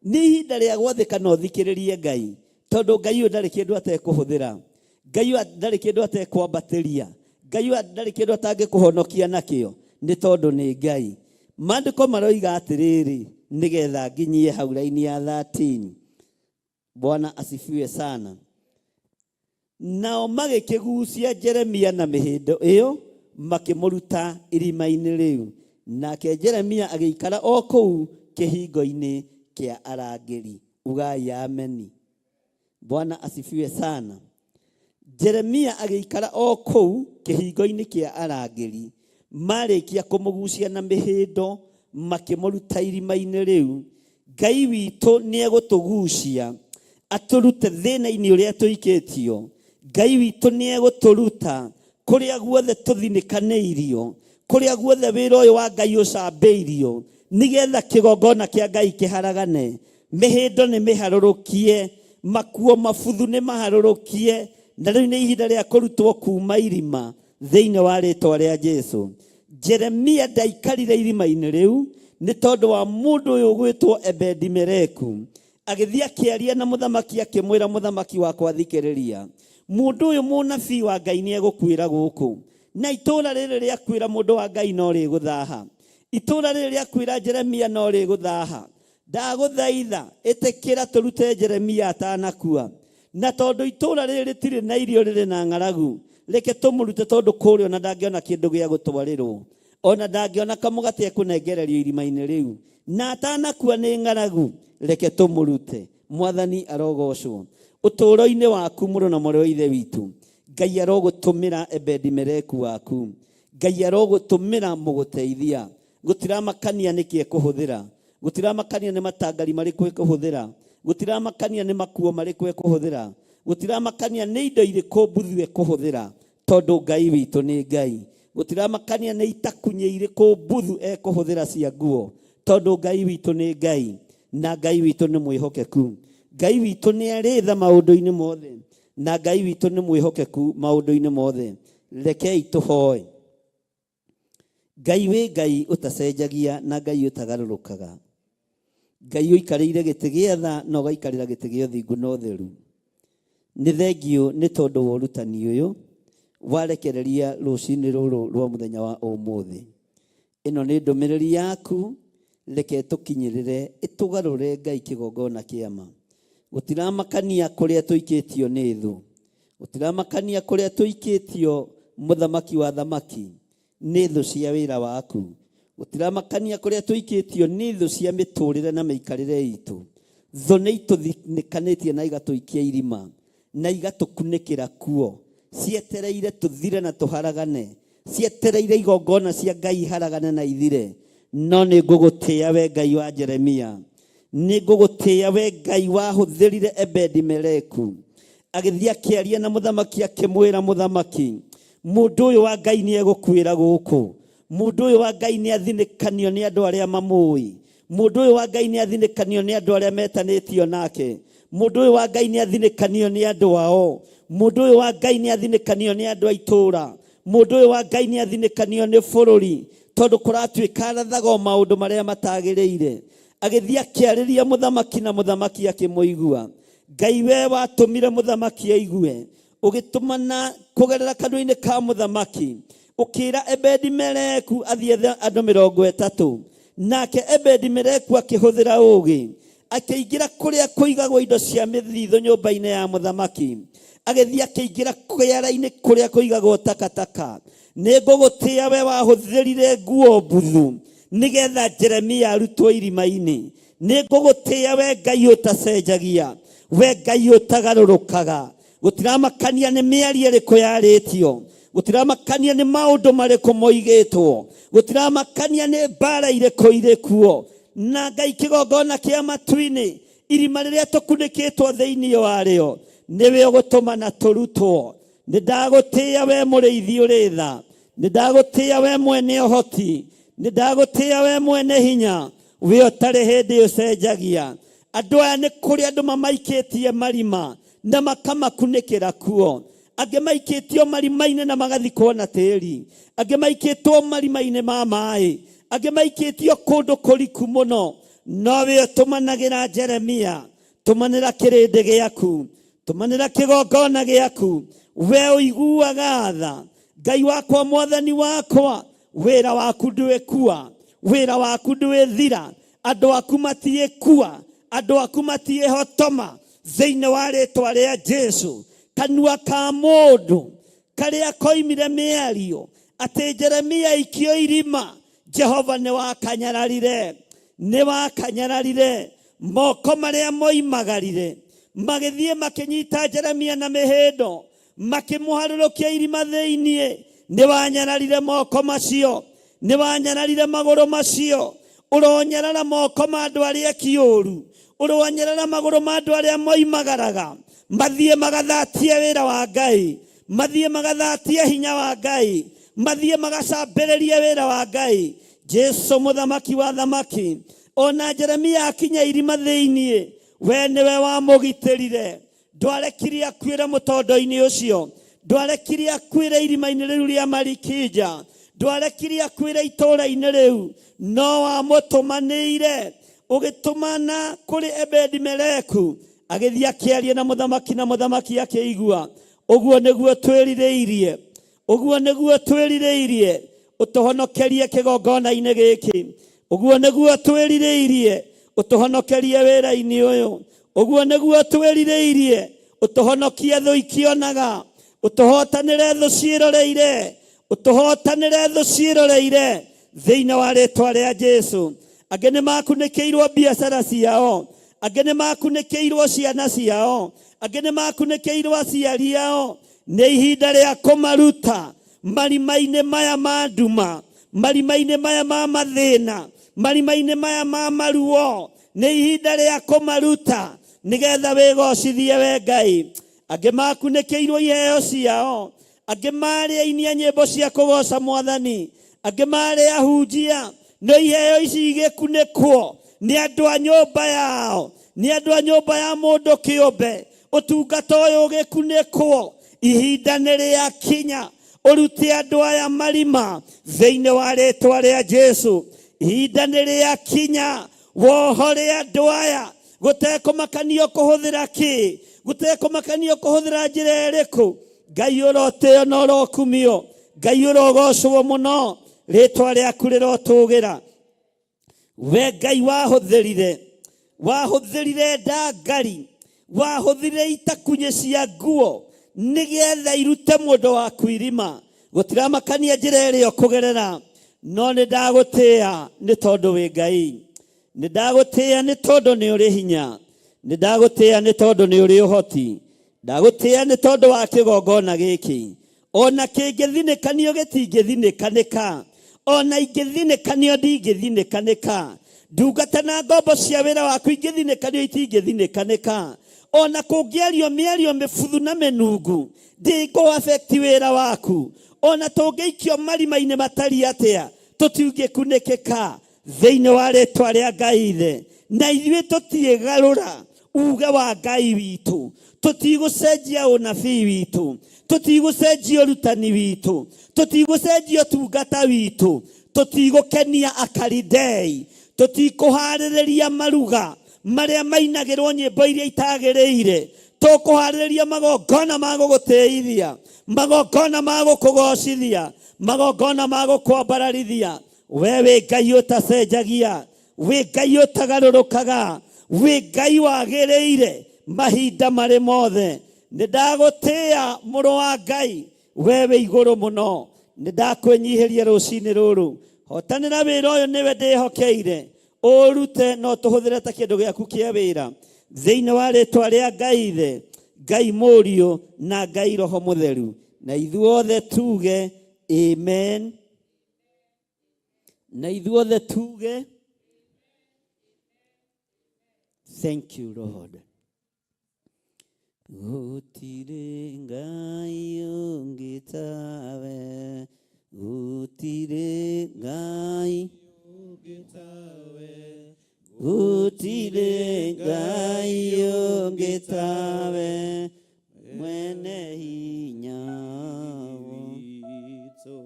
Nĩ ihinda rĩa gwathĩka na ũthikĩrĩrie Ngai, tondũ Ngai ũyũ ndarĩ kĩndũ atekũhũthĩra. Ngai ũyũ ndarĩ kĩndũ atekwambatĩria. Ngai ũyũ ndarĩ kĩndũ atangĩkũhonokia nakĩo, nĩ tondũ nĩ Ngai. Maandĩko maroiga atĩrĩrĩ, nĩgetha nginyie hau raini ya 13. Bwana asifiwe sana. Nao magĩkĩgucia Jeremia na mĩhĩndo ĩyo, makĩmũruta irima-inĩ rĩu. Nake Jeremia agĩikara o kũu kĩhingo-inĩ kĩa arangĩri. Ugai ameni. Bwana asifiwe sana. Jeremia agĩikara o kũu kĩhingo-inĩ kĩa arangĩri. Marĩkia kũmũgucia na mĩhĩndo, makĩmũruta irima-inĩ rĩu. Ngai witũ nĩegũtũgucia atũrute thĩna-inĩ ũrĩa tũikĩtio. Ngai witũ nĩegũtũruta kũrĩa guothe tũthinĩkanĩirio, kũrĩa guothe wĩra ũyũ wa Ngai ũcambĩirio, nĩgetha kĩgongona kĩa Ngai kĩharagane. Mĩhĩndo nĩ mĩharũrũkie, makuo mabuthu nĩ maharũrũkie, na rĩu nĩ ihinda rĩa kũrutwo kuma irima thĩinĩ wa rĩtwa rĩa Jesu. Jeremia ndaikarire irima-inĩ rĩu nĩ tondũ wa mũndũ ũyũ ũgwĩtwo Ebedi-Meleku. Agĩthiĩ akĩaria na mũthamaki akĩmwĩra, mũthamaki wakwa thikĩrĩria, mũndũ ũyũ mũnabii wa Ngai nĩ egũkuĩra gũkũ, na itũũra rĩrĩ rĩakuĩra mũndũ wa Ngai no rĩgũthaha. Itũũra rĩrĩ rĩakuĩra Jeremia no rĩgũthaha. Ndagũthaitha, ĩtĩkĩra tũrute Jeremia atanakua. Na tondũ itũũra rĩrĩ rĩtirĩ na irio rĩrĩ na ng'aragu, reke tũmũrute tondũ kũrĩa ona ndangĩona kĩndũ gĩa gũtwarĩrwo. Ona ndangĩona kamũgate ekũnengererio irima-inĩ rĩu. Na atanakua nĩ ng'aragu, reke tũmũrute. Mwathani arogocwo. Ũtũũro-inĩ waku mũrũ na mwarĩ wa Ithe witũ, Ngai arogũtũmĩra Ebedi-Meleku waku. Ngai arogũtũmĩra mũgũteithia. Gũtiramakania nĩkĩ ekũhũthĩra. Gũtiramakania nĩ matangari marĩkũ ekũhũthĩra. Gũtiramakania nĩ makuo marĩkũ ekũhũthĩra. Gũtiramakania nĩ indo irĩkũ mbuthu ekũhũthĩra, tondũ Ngai witũ nĩ Ngai. Gũtiramakania nĩ itakunyĩ irĩkũ mbuthu ekũhũthĩra cia nguo, tondũ Ngai witũ nĩ Ngai, na Ngai witũ nĩ mwĩhokeku. Ngai witũ nĩ arĩ tha maũndũ-inĩ mothe, na Ngai witũ nĩ mwĩhokeku maũndũ-inĩ mothe. Rekei tũhoe. Ngai wĩ Ngai ũtacenjagia na Ngai ũtagarũrũkaga. Ngai ũikarĩire gĩtĩ gĩa tha na ũgaikarĩra gĩtĩ gĩa ũthingu na ũtheru. Nĩ thengiũ nĩ tondũ wa ũrutani ũyũ warekereria rũcinĩ rũrũ rwa mũthenya wa ũmũthĩ. Ĩno nĩ ndũmĩrĩri yaku, reke ĩtũkinyĩrĩre, ĩtũgarũre Ngai kĩgongona kĩa ma. Gũtiramakania kũrĩa tũikĩtio nĩ thũ. Gũtiramakania kũrĩa tũikĩtio mũthamaki wa thamaki nĩ thũ cia wĩra waku. Gũtiramakania kũrĩa tũikĩtio nĩ thũ cia mĩtũrĩre na mĩikarĩre itũ. Thũ nĩ itũthinĩkanĩtie na igatũikia irima na igatũkunĩkĩra kuo. Cietereire tũthire na tũharagane. Cietereire igongona cia Ngai iharagane na ithire. No nĩ ngũgũtĩa we Ngai wa Jeremia. Nĩ ngũgũtĩĩa we Ngai wahũthĩrire Ebedi Meleku. Agĩthiĩ akĩaria na mũthamaki akĩmwĩra, mũthamaki, mũndũ ũyũ wa Ngai nĩ egũkuĩra gũkũ. Mũndũ ũyũ wa Ngai nĩ athinĩkanio nĩ andũ arĩa mamũĩ. Mũndũ ũyũ wa Ngai nĩ athinĩkanio nĩ andũ arĩa metanĩtio nake. Mũndũ ũyũ wa Ngai nĩ athinĩkanio nĩ andũ ao. Mũndũ ũyũ wa Ngai nĩ athinĩkanio nĩ andũ a itũũra. Mũndũ ũyũ wa Ngai nĩ athinĩkanio nĩ bũrũri, tondũ kũratuĩka arathaga o maũndũ marĩa matagĩrĩire. Agĩthiĩ akĩarĩria mũthamaki na mũthamaki akĩmũigua. Ngai we watũmire mũthamaki aigue, ũgĩtũmana kũgerera kanua-inĩ ka mũthamaki, ũkĩra Ebedi Meleku athiĩ ethe andũ 30. Nake Ebedi Meleku akĩhũthĩra ũũgĩ, akĩingĩra kũrĩa kũigagwo indo cia mĩthithũ nyũmba-inĩ ya mũthamaki. Agĩthiĩ akĩingĩra kĩara-inĩ kũrĩa kũigagwo takataka. Nĩ ngũgũtĩĩa we wahũthĩrire nguo mbuthu nĩgetha Jeremia arutwo irima-inĩ. Nĩ ngũgũtĩĩa we Ngai ũtacenjagia, we Ngai ũtagarũrũkaga. Gũtiramakania nĩ mĩario ĩrĩkũ yarĩtio, gũtiramakania nĩ maũndũ marĩkũ moigĩtwo, gũtiramakania nĩ mbara irĩkũ irĩ kuo. Na Ngai kĩgongona kĩa matu-inĩ, irima rĩrĩa tũkunĩkĩtwo thĩinĩ warĩo, nĩwe ũgũtũmana tũrutwo. Nĩ ndagũtĩĩa we mũrĩithi ũrĩ tha, nĩ ndagũtĩĩa we mwene ũhoti, nĩ ndagũtĩĩa we mwene hinya, we ũtarĩ hĩndĩ ũcenjagia. Andũ aya nĩ kũrĩ andũ mamaikĩtie marima na makamakunĩkĩra kuo. Angĩ maikĩtio marima-inĩ na magathikwo na tĩri. Angĩ maikĩtwo marima-inĩ ma maĩ. Angĩ maikĩtio kũndũ kũriku mũno. No we ũtũmanagĩra Jeremia, tũmanĩra kĩrĩndĩ gĩaku, tũmanĩra kĩgongona gĩaku. We ũiguaga tha, Ngai wakwa, mwathani wakwa, wĩra waku ndwĩkua, wĩra waku ndwĩthira, andũ aku matiĩkua, andũ aku matiĩhotoma thĩinĩ wa rĩtwa rĩa Jesu. Kanua ka mũndũ karĩa koimire mĩario atĩ Jeremia aikio irima, Jehova nĩ wakanyararire, nĩ wakanyararire. Moko marĩa moimagarire magĩthiĩ makĩnyita Jeremia na mĩhĩndo, makĩmũharũrũkia irima thĩinĩ. Nĩ wanyararire moko macio, nĩ wanyararire magũrũ macio. Ũronyarara moko ma andũ arĩa eki ũũru, ũronyarara magũrũ ma andũ arĩa moimagaraga mathiĩ magathatie wĩra wa Ngai, mathiĩ magathatie hinya wa Ngai, mathiĩ magacambĩrĩrie wĩra wa Ngai. Jesu mũthamaki wa thamaki, ona Jeremia akinya irima thĩinĩ, we nĩwe wamũgitĩrire. Ndwarekire akuĩre mũtondo-inĩ ũcio, ndwarekire akuĩre irima-inĩ rĩu rĩa Malikija, ndwarekire akuĩre itũũra-inĩ rĩu, no wamũtũmanĩire, ũgĩtũmana kũrĩ Ebedi Meleku, agĩthiĩ akĩaria na mũthamaki, na mũthamaki akĩigua. Ũguo nĩguo twĩrirĩirie, ũguo nĩguo twĩrirĩirie, ũtũhonokerie kĩgongona-inĩ gĩkĩ. Ũguo nĩguo twĩrirĩirie, ũtũhonokerie wĩra-inĩ ũyũ. Ũguo nĩguo twĩrirĩirie, ũtũhonokie thũ ikĩonaga, ũtũhotanĩre thũ ciĩroreire, ũtũhotanĩre thũ ciĩroreire thĩinĩ wa rĩtwa rĩa Jesu. Angĩ nĩ makunĩkĩirwo biacara ciao, angĩ nĩ makunĩkĩirwo ciana ciao, angĩ nĩ makunĩkĩirwo aciari ao. Nĩ ihinda rĩa kũmaruta marima-inĩ maya ma nduma, marima-inĩ maya ma mathĩna, marima-inĩ maya ma maruo. Nĩ ihinda rĩa kũmaruta nĩgetha wĩgocithie we Ngai. Angĩ makunĩkĩirwo iheo ciao, angĩ marĩ aini a nyĩmbo cia kũgoca mwathani, angĩ marĩ ahunjia. No iheo ici igĩkunĩkwo nĩ andũ a nyũmba yao, nĩ andũ a nyũmba ya mũndũ kĩũmbe. Ũtungata ũyũ ũgĩkunĩkwo, ihinda nĩ rĩakinya ũrute andũ aya marima thĩinĩ wa rĩtwa rĩa Jesu. Ihinda nĩ rĩakinya wohore andũ aya, gũtekũmakanio kũhũthĩra kĩ, gũtekũmakanio kũhũthĩra njĩra ĩrĩkũ. Ngai ũrotĩo na ũrokumio, Ngai ũrogocwo mũno, rĩtwa rĩaku rĩrotũgĩra. We Ngai wahũthĩrire, wahũthĩrire ndangari, wahũthĩrire itakunyĩ cia nguo nĩgetha irute mũndũ waku irima. Gũtiramakania njĩra ĩrĩa ũkũgerera, no nĩ ndagũtĩĩa nĩ tondũ wĩ Ngai. Nĩ ndagũtĩĩa nĩ tondũ nĩ ũrĩ hinya. Nĩ ndagũtĩĩa nĩ tondũ nĩ ũrĩ ũhoti. Ndagũtĩĩa nĩ tondũ wa kĩgongona gĩkĩ. Ona kĩngĩthinĩkanio gĩtingĩthinĩkanĩka, ona ingĩthinĩkanio ndingĩthinĩkanĩka. Ndungata na ngombo cia wĩra waku ingĩthinĩkanio itingĩthinĩkanĩka. Ona kũngĩario mĩario mĩbuthu na mĩnungu, ndĩngũ affect wĩra waku. Ona tũngĩikio marima-inĩ matariĩ atĩa, tũtingĩkunĩkĩka thĩinĩ wa rĩtwa rĩa Ngai Ithe. Na ithuĩ tũtiĩgarũra uge wa Ngai witũ, tũtigũcenjia ũnabii witũ, tũtigũcenjia ũrutani witũ, tũtigũcenjia ũtungata witũ, tũtigũkenia Akalidei, tũtikũharĩrĩria maruga marĩa mainagĩrwo nyĩmbo iria itagĩrĩire, tũkũharĩrĩria magongona ma gũgũtĩithia, magongona ma gũkũgocithia, magongona ma gũkwambararithia. We wĩ Ngai ũtacenjagia, wĩ Ngai ũtagarũrũkaga, wĩ Ngai wagĩrĩire mahinda marĩ mothe. Nĩ ndagũtĩĩa mũrũ wa Ngai, we wĩ igũrũ mũno. Nĩ ndakwĩnyihĩria rũcinĩ rũrũ, hotanĩra wĩra ũyũ nĩwe ndĩhokeire, ũrute no tũhũthĩre ta kĩndũ gĩaku kĩa wĩra, thĩinĩ wa rĩtwa rĩa Ngai Ithe, Ngai Mũriũ na Ngai Roho Mũtheru. Na ithuothe tuge amen. Na ithuothe tuge thank you Lord. Gũtirĩ Ngai ũngĩ tawe, gũtirĩ Ngai gũtirĩ Ngai ũngĩ tawe, mwene hinya witũ.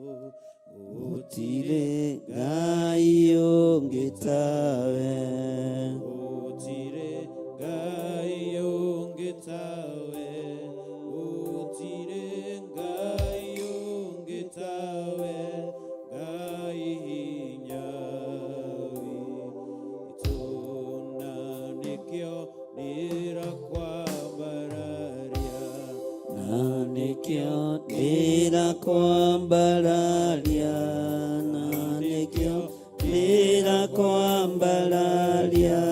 Gũtirĩ Ngai ũngĩ tawe, Gũtirĩ Ngai ũngĩ tawe, gũtirĩ Ngai ũngĩ tawe, Ngai hinya witũ. Na nĩkĩo ndĩrakwambararia, na nĩkĩo ndĩrakwambararia, na nĩkĩo ndĩrakwambararia,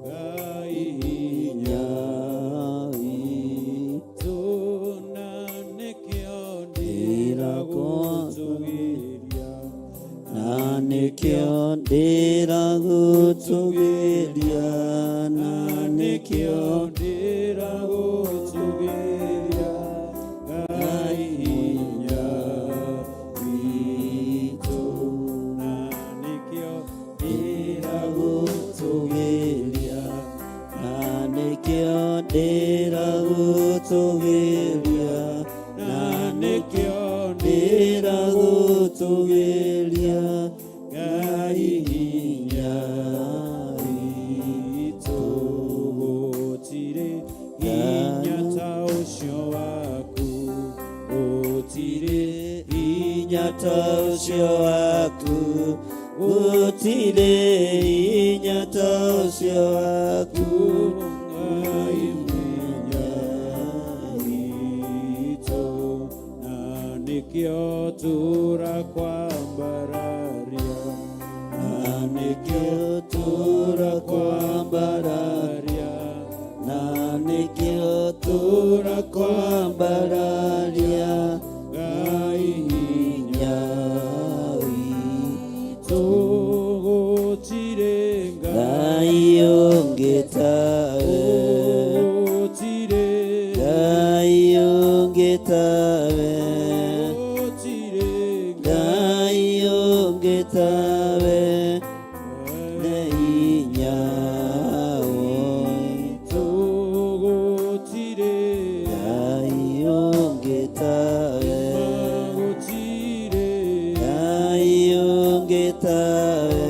Ngai hinya witũ. witũ. Na nĩkĩo ndĩragũtũgĩria, Na nĩkĩo ndĩragũtũgĩria, na nĩkĩo ndĩragũtũgĩria, Ngai hinya witũ. Na nĩkĩo ndĩragũtũgĩria, na nĩkĩo ndĩragũtũgĩria, na nĩkĩo ndĩragũtũgĩria, Ngai hinya witũ. Gũtirĩ hinya ta ũcio waku, gũtirĩ hinya ta ũcio waku, gũtirĩ hinya ta ũcio waku, Ngai hinya witũ. Na nĩkĩo tũrakwambararia, na nĩkĩo tũrakwambararia, na nĩkĩo tũrakwambararia, Ngai hinya witũ. Gũtirĩ Ngai ũngĩ tawe, gũtirĩ Ngai ũngĩ tawe, gũtirĩ Ngai ũngĩ tawe, nĩ hinya witũ. Gũtirĩ Ngai ũngĩ tawe, gũtirĩ Ngai ũngĩ tawe,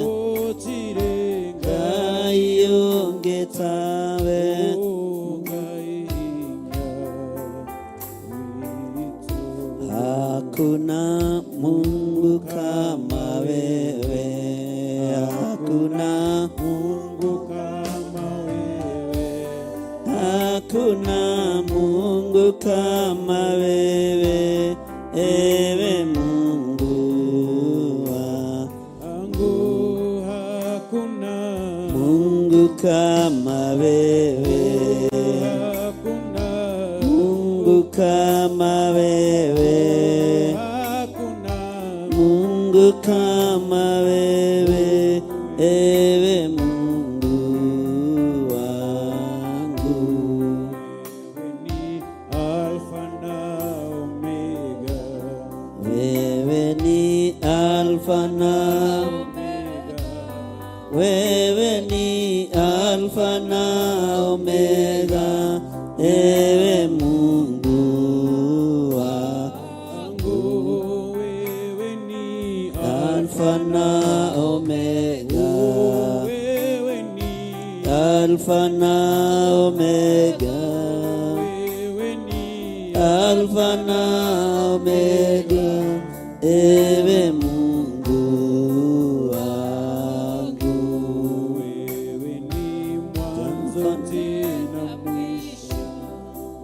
gũtirĩ Ngai ũngĩ tawe. Ngai hinya witũ. Hakuna Mungu kama wewe, hakuna Mungu kama wewe, hakuna Mungu kama wewe, ewe Mungu wangu hakuna Mungu kama wewe, hakuna Mungu kama wewe, hakuna Mungu kama wewe, ewe Mungu wangu. Wewe ni Alfa na Omega. Wewe ni Alfa na Wewe ni Alfa na Omega, ewe Mungu wangu. Wewe ni Alfa na Omega, Wewe ni Alfa na Omega, Wewe ni Alfa na Omega, ewe Mungu wangu. Wewe ni mwanzo tena mwisho.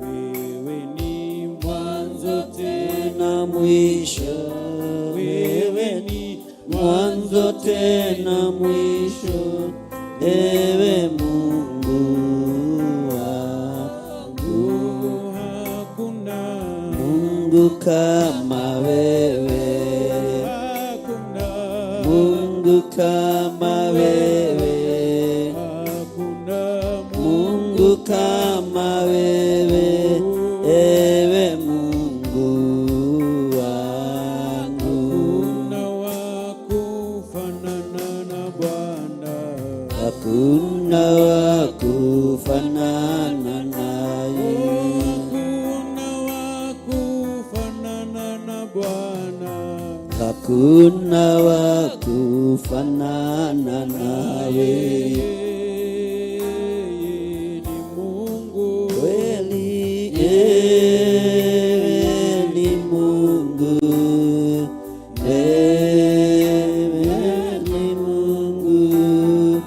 Wewe ni mwanzo tena Tena mwisho, Wewe ni mwanzo tena mwisho, ewe Mungu wangu. Hakuna Mungu kama wewe, hakuna Mungu kama wewe, hakuna Mungu kama wewe, ewe Mungu wangu. Hakuna wa kufanana na Bwana. Hakuna wa kufanana naye, Hakuna wa kufanana na Bwana. hakuna wa kufanana nawe. Yeye ni Mungu. Kweli yeye ni Mungu, yeye ni Mungu,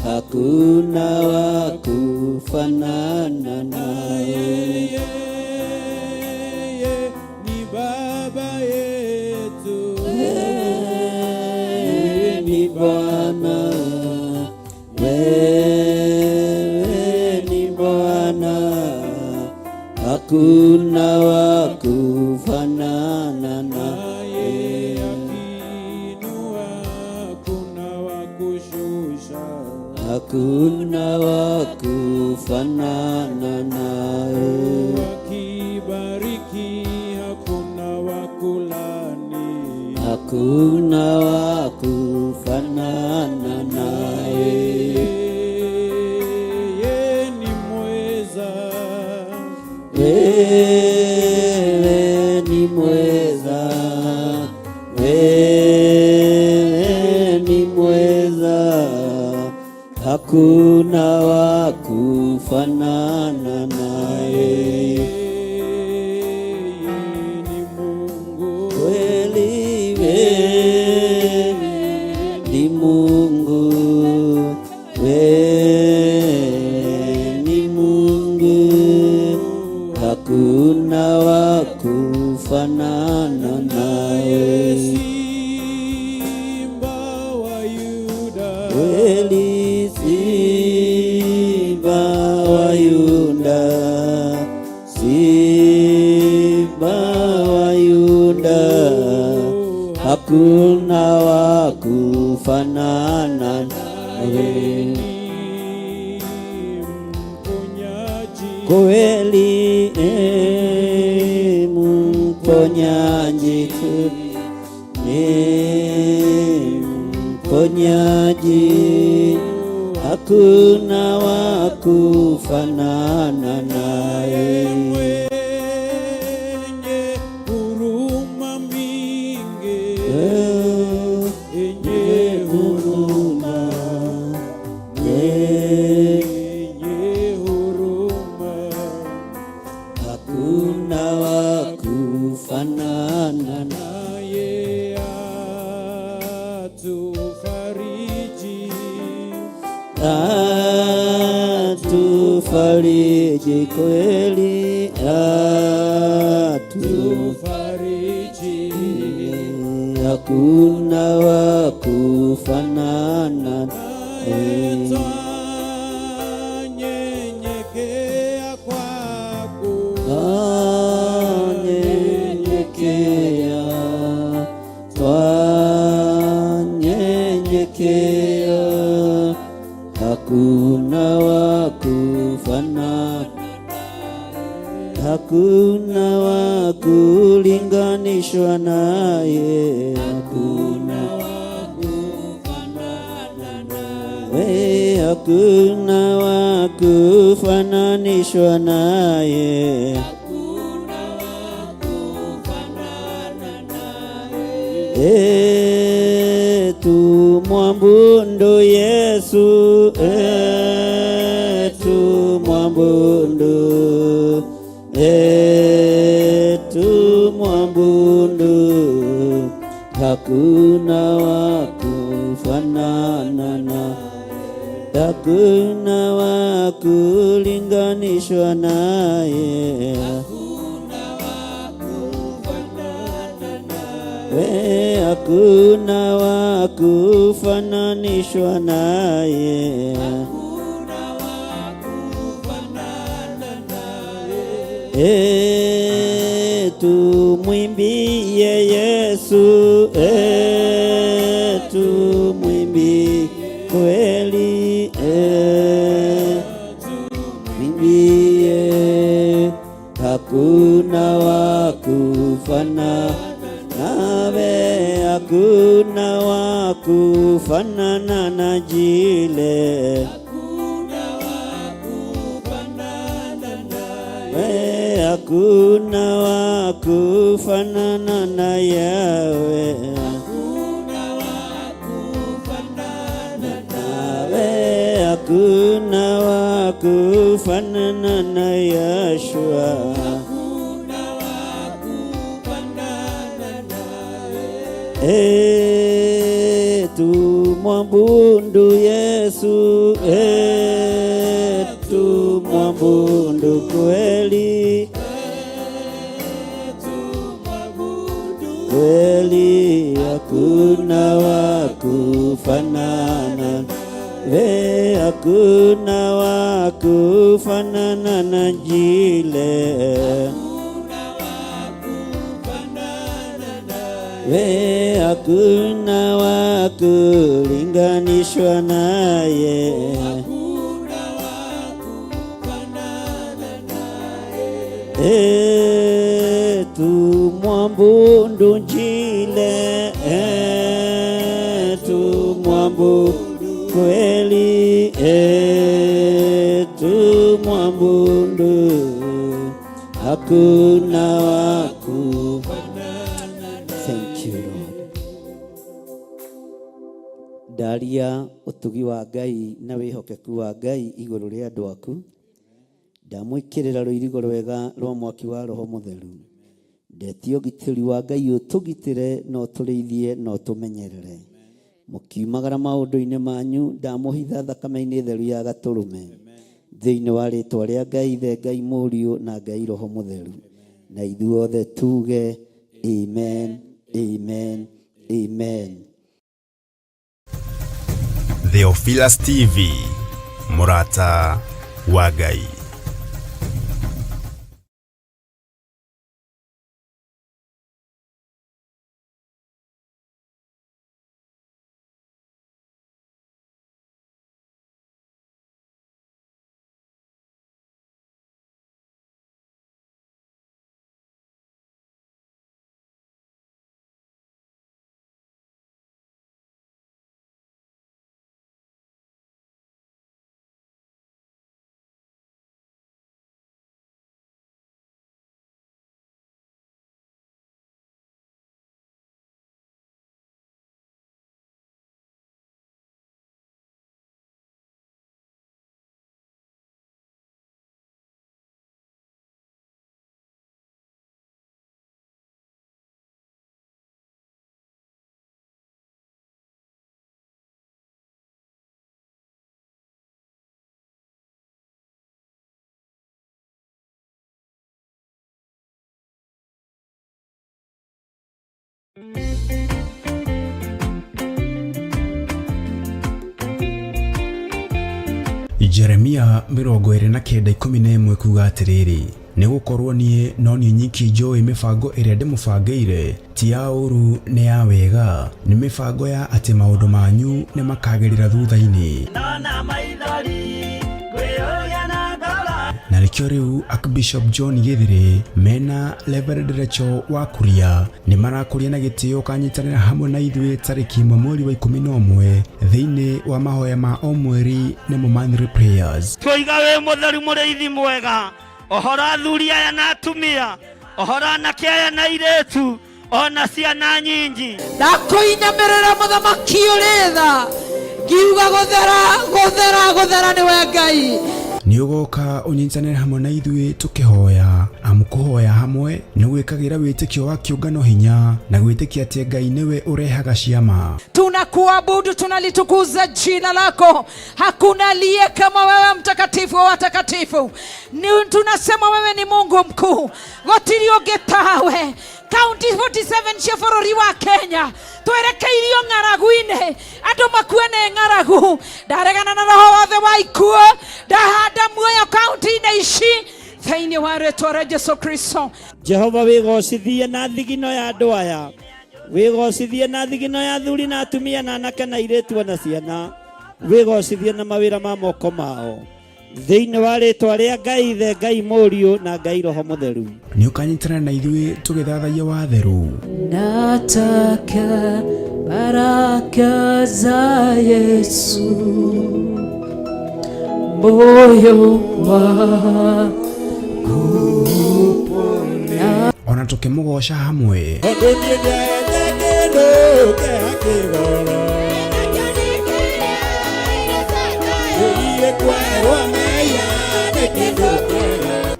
hakuna wa kufanana naye. Yeye ni Baba yetu. Wewe ni Bwana, wewe ni Bwana, hakuna wa kufanana Naye naye. akiinua hakuna wa kushusha. Hakuna wa kufanana naye, Akibariki hakuna wa kulani. hakuna wa kufanana naye. Yeye ni mweza. Wewe ni mweza, wewe ni mweza, hakuna wa kufanana naye. Yeye ni Mungu. Kweli wewe ni Mungu, wewe ni Mungu, hakuna wa kufanana nawe. Simba wa Yuda. Kweli Simba wa Yuda, Simba wa Yuda, hakuna wa kufanana nawe. Mponyaji. Kweli mponyaji tu ni mponyaji, hakuna wa kufanana naye. Mwenye huruma mingi. Enye huruma. Mwenye huruma. Hakuna wa kufanana naye. Naye atufariji. Atufariji kweli, Tufariji. hakuna wa kufanana naye. Twanyenyekea kwako. Twanyenyekea, twanyenyekea, Hakuna wa kulinganishwa naye, hakuna wa kufanana naye, hakuna wa kufananishwa naye, hakuna wa kufanana naye. Tumwabudu Yesu, tumwabudu, tumwabudu, hakuna wa kufanana naye, hakuna wa kulinganishwa naye, hakuna wa kufanana naye, hakuna wa kufananishwa naye, hakuna wa kufanana naye. Tumwimbie Yesu, tumwimbie kweli, tumwimbie, hakuna wa kufanana nawe, hakuna wa kufanana na jile, hakuna wa kufanana naye, hakuna wa kufanana na Yawe, hakuna wa kufanana nawe, hakuna wa kufanana na Yeshua, hakuna wa kufanana naye. Tumwabudu Yesu, tumwabudu kweli, kweli, hakuna wa kufanana, hakuna wa kufanana na jile, we hakuna wa kulinganishwa naye, hakuna wa kufanana naye. Tumwabudu jile, tumwabudu kweli, tumwabudu, hakuna wa kufanana. Thank you, Lord. Ndaria utugi wa Ngai na wihokeku wa Ngai iguru ria andu aku, ndamwikirira ruirigo rwega rwa mwaki wa Roho Mutheru, ndetie ũgitĩri wa Ngai ũtũgitĩre na ũtũrĩithie na ũtũmenyerere mũkiumagara maũndũ-inĩ manyu, ndamũhitha thakame-inĩ theru ya gatũrũme thĩinĩ wa rĩtwa rĩa Ngai Ithe, Ngai Mũriũ na Ngai Roho Mũtheru, na ithuothe tuge amen, amen, amen. Theophilus TV, mũrata wa Ngai. Jeremia 29:11 kuga atĩrĩrĩ, nĩgũkorwo niĩ no niĩ nyiki njũĩ mĩbango ĩrĩa ndĩmũbangĩire, ti ya ũũru nĩ ya wega, nĩ mĩbango ya atĩ maũndũ manyu nĩmakagĩrĩra thutha-inĩ. Na nĩkĩo Nĩkĩo rĩu Archbishop John Gĩthĩrĩ mena Reverend Rachel wa Kuria nĩ marakũria na gĩtĩo ũkanyitanĩra hamwe na ithuĩ tarĩki 1 mweri wa 11 thĩinĩ wa mahoya ma o mweri nĩmo monthly prayers. Twoiga wĩ mũtheru mũrĩithi mwega, ohora athuri aya na atumia, ohora anake aya na airĩtu, ona ciana nyinyi. Ndakũinamĩrĩra mũthamaki ũrĩ tha, ngiuga gũthera gũthera gũthera nĩwe Ngai. Nĩ ũgoka ũnyitanĩre hamwe na ithuĩ tũkĩhoya, amu kũhoya hamwe nĩ gwĩkagĩra wĩtĩkio wa kĩũngano hinya na gwĩtĩkia atĩ Ngai nĩwe ũrehaga ciama. Tunakuabudu, tunalitukuza jina lako. Hakuna aliye kama wewe, mtakatifu wa watakatifu. Tunasema wewe ni Mungu mkuu, gũtirĩ ũngĩ tawe. Kaunti 47 cia bũrũri wa Kenya twerekeirio ng'aragu-inĩ, andũ makue nĩ ng'aragu. Ndaregana na roho wothe wa ikuũ, ndahanda muoyo kaunti-inĩ ici thĩinĩ wa rĩtwa rĩa Jesu Kristo. Jehova wĩgocithie na thigino ya andũ aya, wĩgocithie na thigino ya athuri na atumia na anake na airĩtu ona ciana, wĩgocithie na mawĩra ma moko mao thĩinĩ wa rĩtwa rĩa Ngai Ithe, Ngai Mũriũ na Ngai Roho Mũtheru. Nĩ ũkanyitanĩra na ithuĩ tũgĩthathaiya watheru. Nataka baraka za Yesu, moyo wangu upone. Ona tũkĩmũgoca hamwe.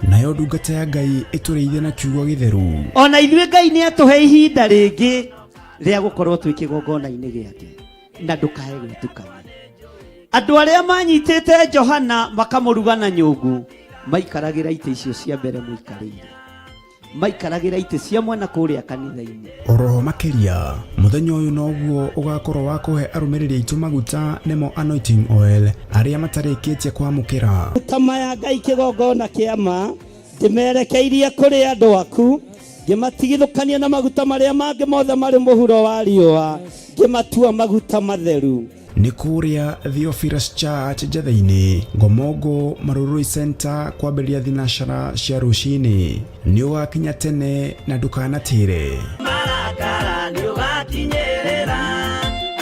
Nayo ndungata ya Ngai ĩtũrĩithie na kiugo gĩtheru. Ona ithuĩ Ngai nĩ atũhe ihinda rĩngĩ rĩa gũkorwo twĩ kĩgongona-inĩ gĩake, na ndũkae gwĩtukania. Andũ arĩa manyitĩte Johana makamũruga na nyũngũ maikaragĩra itĩ icio cia mbere mũikarĩire, maikaragĩra itĩ cia mwena kũrĩa kanitha-inĩ. Oroho makĩria mũthenya ũyũ noguo ũgakorwo wa kũhe arũmĩrĩri aitũ maguta nĩmo anointing oil arĩa matarĩkĩtie kwamũkĩra. Maguta maya Ngai kĩgongona kĩa ma ndĩmerekeirie kũrĩ andũ aku, ngĩmatigithũkania na maguta marĩa mangĩ mothe marĩ mũhuro wa riũa, ngĩmatua maguta matheru. Nĩ kũrĩa Theophilus Church Njatheinĩ, Ngomongo Marurui Center kwambĩrĩria thinacara cia rũcinĩ. Nĩ ũgakinya tene na ndũkanatĩre. Marakara nĩ ũgakinyĩrĩra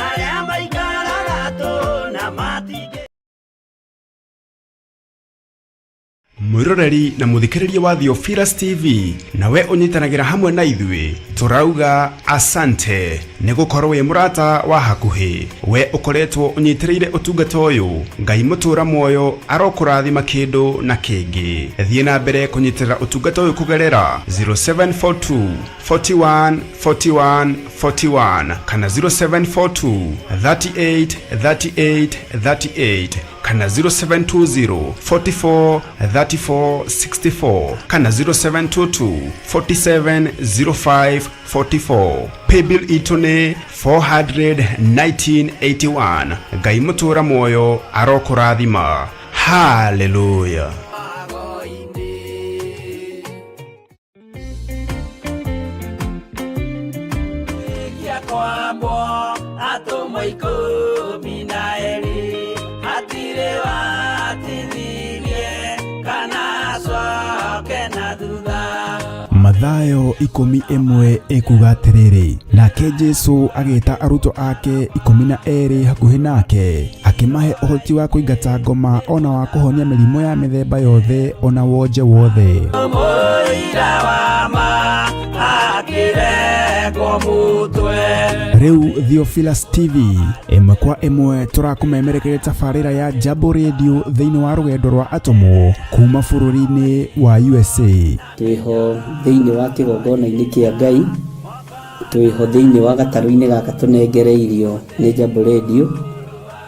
arĩa maikaraga tũ na matingĩ. Mwĩroreri na mũthikĩrĩria wa Theophilus TV, nawe ũnyitanagĩra hamwe na ithuĩ tũrauga asante nĩ gũkorwo wĩ mũrata wa hakuhĩ. We ũkoretwo ũnyitĩrĩire ũtungata ũyũ, Ngai mũtũra muoyo arokũrathima kĩndũ na kĩngĩ. Thiĩ na mbere kũnyitĩrĩra ũtungata ũyũ kũgerera 0742 41 41 41 kana 0742 38 38 38 kana 0720 44 34 64 kana 0722 47 05 44. Paybill itũ nĩ 41981. Ngai mũtũra muoyo arokũrathima. Hallelujah. Atũmwo ikũmi na erĩ hatirĩ watithirie kana acoke na thutha. Mathayo 11 ĩkuga atĩrĩrĩ, nake Jesu agĩta arutwo ake 12 hakuhĩ nake, akĩmahe ũhoti wa kũingata ngoma ona wa kũhonia mĩrimũ ya mĩthemba yothe ona wonje wothe. Mũira wa ma akĩrekwo mũtwe. Rĩu Theophilus TV ĩmwe kwa ĩmwe tũrakũmemerekeria tabarĩra ya Jambo Radio thĩinĩ wa rũgendo rwa atũmwo kuma bũrũri-inĩ wa USA. Twĩho thĩinĩ wa kĩgongona-inĩ kĩa Ngai, twĩho thĩinĩ wa gatarũ-inĩ gaka tũnengereirio nĩ Jambo Radio.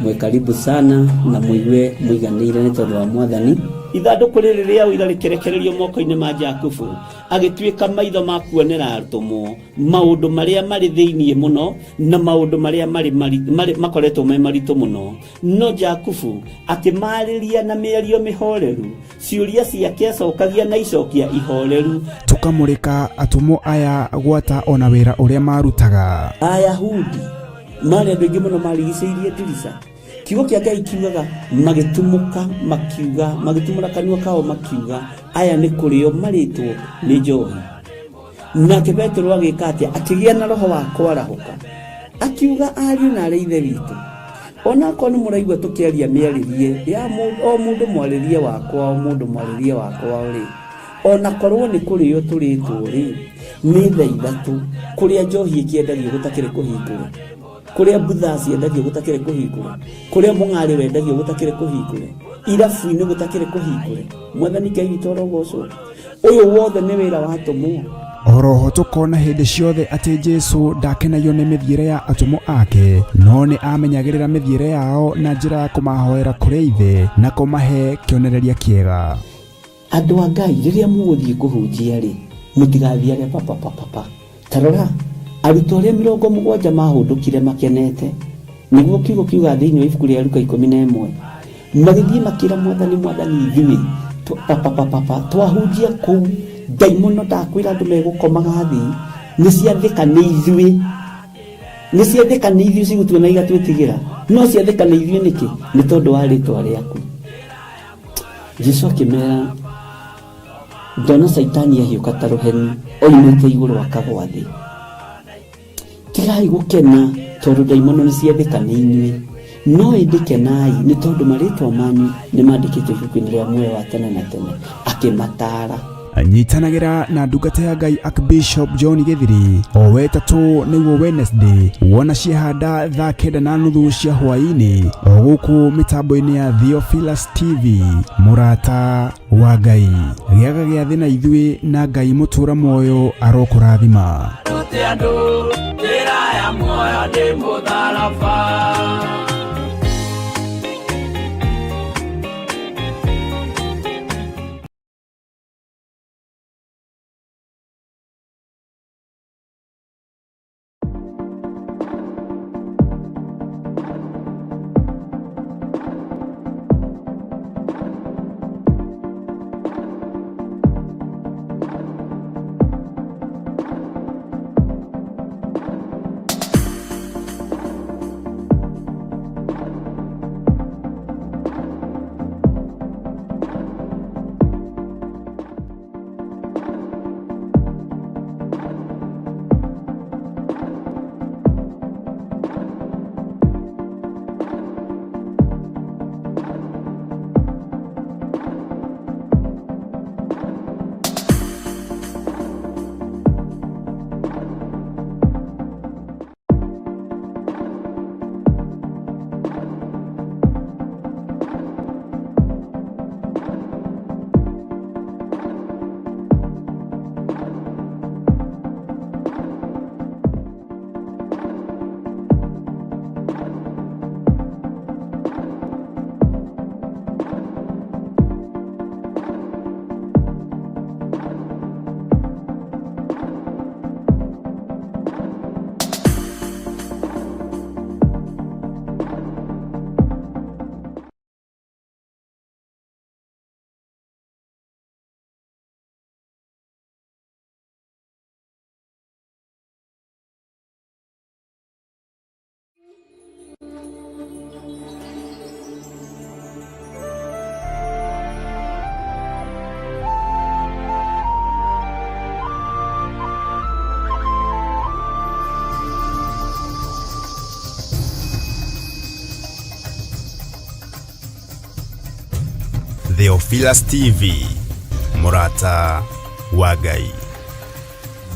Mwĩ karibu sana na mũigue mũiganĩire nĩ tondũ wa Mwathani. Ithandũkũ rĩrĩ rĩa ũira rĩkĩrekererio moko-inĩ ma Jakubu, agĩtuĩka maitho ma kuonera atũmwo maũndũ marĩa marĩ thĩinĩ mũno na maũndũ marĩa marĩ makoretwo me maritũ mũno. No Jakubu akĩmarĩria na mĩario mĩhoreru, ciũria ciake acokagia na icokia ihoreru. Tũkamũrĩka atũmwo aya gwata ona wĩra ũrĩa marutaga. Ayahudi marĩ andũ aingĩ mũno marigicĩirie ndirica. Kiugo kĩa Ngai kiugaga magĩtumũka makiuga, magĩtumũra kanua kao makiuga, aya nĩ kũrĩo marĩtwo nĩ njohi. Nake Petero agĩka atĩa? Akĩgĩa na roho wa kwarahũka, akiuga, ariũ na arĩ ithe witũ, onakorwo nĩ mũraigua tũkĩaria mĩarĩrie ya o mũndũ mwarĩrie wakwa, o mũndũ mwarĩrie wakwa rĩ, onakorwo nĩ kũrĩo tũrĩtwo rĩ, nĩ thaa ithatũ, kũrĩa njohi ĩkĩendagio gũtakĩrĩ kũhingũre, kũrĩa mbutha ciendagio gũtakĩrĩ kũhingũre, kũrĩa mũng'arĩ wendagio gũtakĩrĩ kũhingũre, irabu-inĩ gũtakĩrĩ kũhingũre. Mwathani Ngai witũ arogocwo. Ũyũ wothe nĩ wĩra wa atũmwo. Oroho tũkona hĩndĩ ciothe atĩ Jesu ndakenagio nĩ mĩthiĩre ya atũmwo ake, no nĩ amenyagĩrĩra mĩthiĩre yao na njĩra ya kũmahoera kũrĩ Ithe na kũmahe kĩonereria kĩega. Andũ a Ngai, rĩrĩa mũgũthiĩ kũhunjia rĩ, mũtigathiage papapapapa. Ta rora, arutwo arĩa 70 mahũndũkire makenete, nĩguo kiugo kiuga thĩinĩ wa ibuku rĩa Luka 11, magĩthiĩ makĩra Mwathani, Mwathani, ithuĩ papapapapa twahunjia kũu, ndaimono ndakwĩra andũ megũkomaga thĩ, nĩ ciathĩka nĩ ithuĩ, nĩ ciathĩka nĩ ithuĩ cigũtuona igatwĩtigĩra, no ciathĩka nĩ ithuĩ nĩkĩ? Nĩ tondũ wa rĩtwa rĩaku. Jesu akĩmera, ndona Caitani ahiũka ta rũheni oimĩte igũrũ akagwa thĩ. Tigai gũkena tondũ ndaimono nĩ ciathĩka nĩ inyuĩ, no ĩndĩ kenai nĩ tondũ marĩtwa manyu nĩ mandĩkĩtwo ibuku-inĩ rĩa muoyo wa tene na tene. Akĩmataara. Nyitanagĩra na ndungata ya Ngai Archbishop John Gĩthiri o wetatũ nĩguo Wednesday, wona ciehanda thaa 9:30 cia hwaĩ-inĩ, o gũkũ mĩtambo-inĩ ya Theophilus TV. Mũrata wa Ngai, gĩaga gĩathĩ na ithuĩ, na Ngai mũtũra muoyo arokũrathima. Rute andũ njĩra ya muoyo ndĩ mũtharaba. Theophilus TV, mũrata wa Ngai.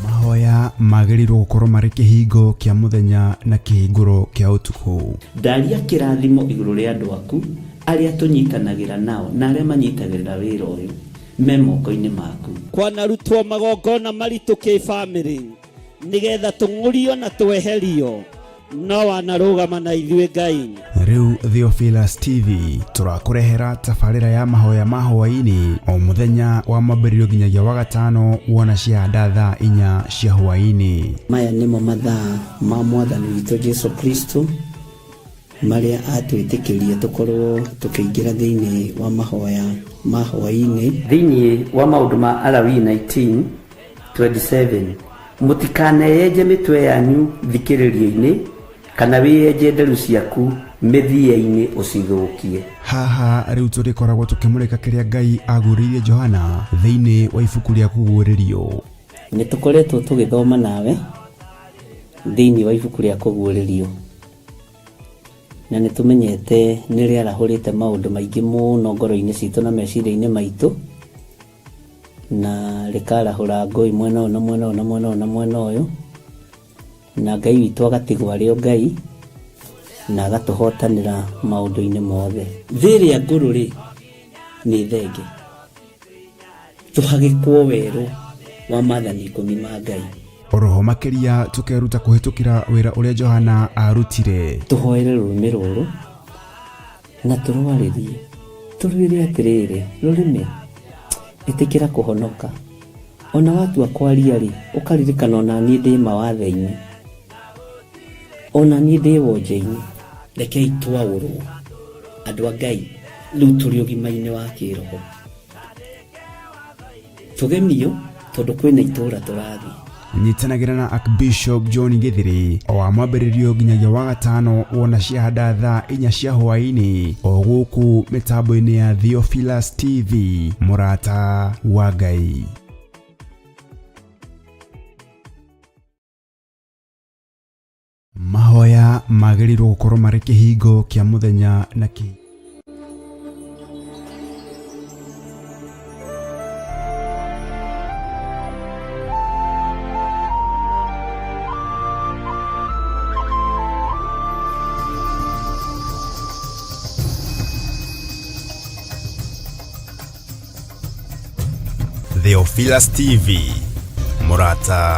Mahoya magĩrĩirwo gũkorwo marĩ kĩhingo kĩa mũthenya na kĩhingũro kĩa ũtukũ. Ndaria kĩrathimo igũrũ rĩa andũ aku arĩa tũnyitanagĩra nao na arĩa manyitagĩrĩra wĩra ũyũ me moko-inĩ maku. Kwanarutwo magongona maritũ kĩbamĩrĩ nĩgetha tũng'ũrio na tweherio, no wanarũgama na ithuĩ Ngai. Rĩu Theophilus TV tũrakũrehera tabarĩra ya mahoya ma hwaĩ-inĩ o mũthenya wa mwambĩrĩrio nginyagia wa gatano, wona ciahanda thaa 4 cia hwaĩ-inĩ. Maya nĩmo mathaa ma Mwathani witũ Jesu Kristo marĩa atwĩtĩkĩrie tũkorwo tũkĩingĩra thĩinĩ wa mahoya ma hwaĩ-inĩ. Thĩinĩ wa maũndũ ma Alawii 19:27, mũtikaneyenje mĩtwe yanyu thikĩrĩrio-inĩ Kana wĩenje nderu ciaku mĩthia-inĩ ũcithũkie. Haha rĩu tũrĩkoragwo tũkĩmũrĩka kĩrĩa Ngai aguũrĩirie Johana thĩinĩ wa ibuku rĩa Kũguũrĩrio. Nĩ tũkoretwo tũgĩthoma nawe thĩinĩ wa ibuku rĩa Kũguũrĩrio, na nĩ tũmenyete nĩ rĩarahũrĩte maũndũ maingĩ mũno ngoro-inĩ citũ na meciria-inĩ maitũ, na rĩkarahũra ngũi mwena ũyũ na mwena ũyũ na mwena ũyũ na mwena ũyũ, na Ngai witũ agatigwo arĩ o Ngai na agatũhotanĩra maũndũ-inĩ mothe. Thĩ ĩrĩa ngũrũ rĩ, nĩ thenge, tũhagĩkwo werũ wa maathani ikũmi ma Ngai. Oroho makĩria tũkeruta kũhĩtũkĩra wĩra ũrĩa Johana arutire. Tũhoere rũrĩmĩ rũrũ na tũrwarĩrie, tũrwĩre atĩrĩrĩ, rũrĩmĩ, ĩtĩkĩra kũhonoka. Ona watua kwaria rĩ, ũkaririkana ona niĩ ndĩ mawathe-inĩ, ona niĩ ndĩ wonje-inĩ. Rekei twaũrwo andũ a Ngai, rĩu tũrĩ ũgima-inĩ wa kĩroho. Tũgemio tondũ kwĩna itũũra tũrathiĩ. Nyitanagĩra na Archbishop John Githiri o wa mwambĩrĩrio nginyagia wa gatano wona ciahanda thaa inya cia hwaĩ-inĩ o gũkũ mĩtambo-inĩ ya Theophilus TV, mũrata wa Ngai. Mahoya magĩrĩirwo gũkorwo marĩ kĩhingo kĩa mũthenya na kĩ Theophilus TV, mũrata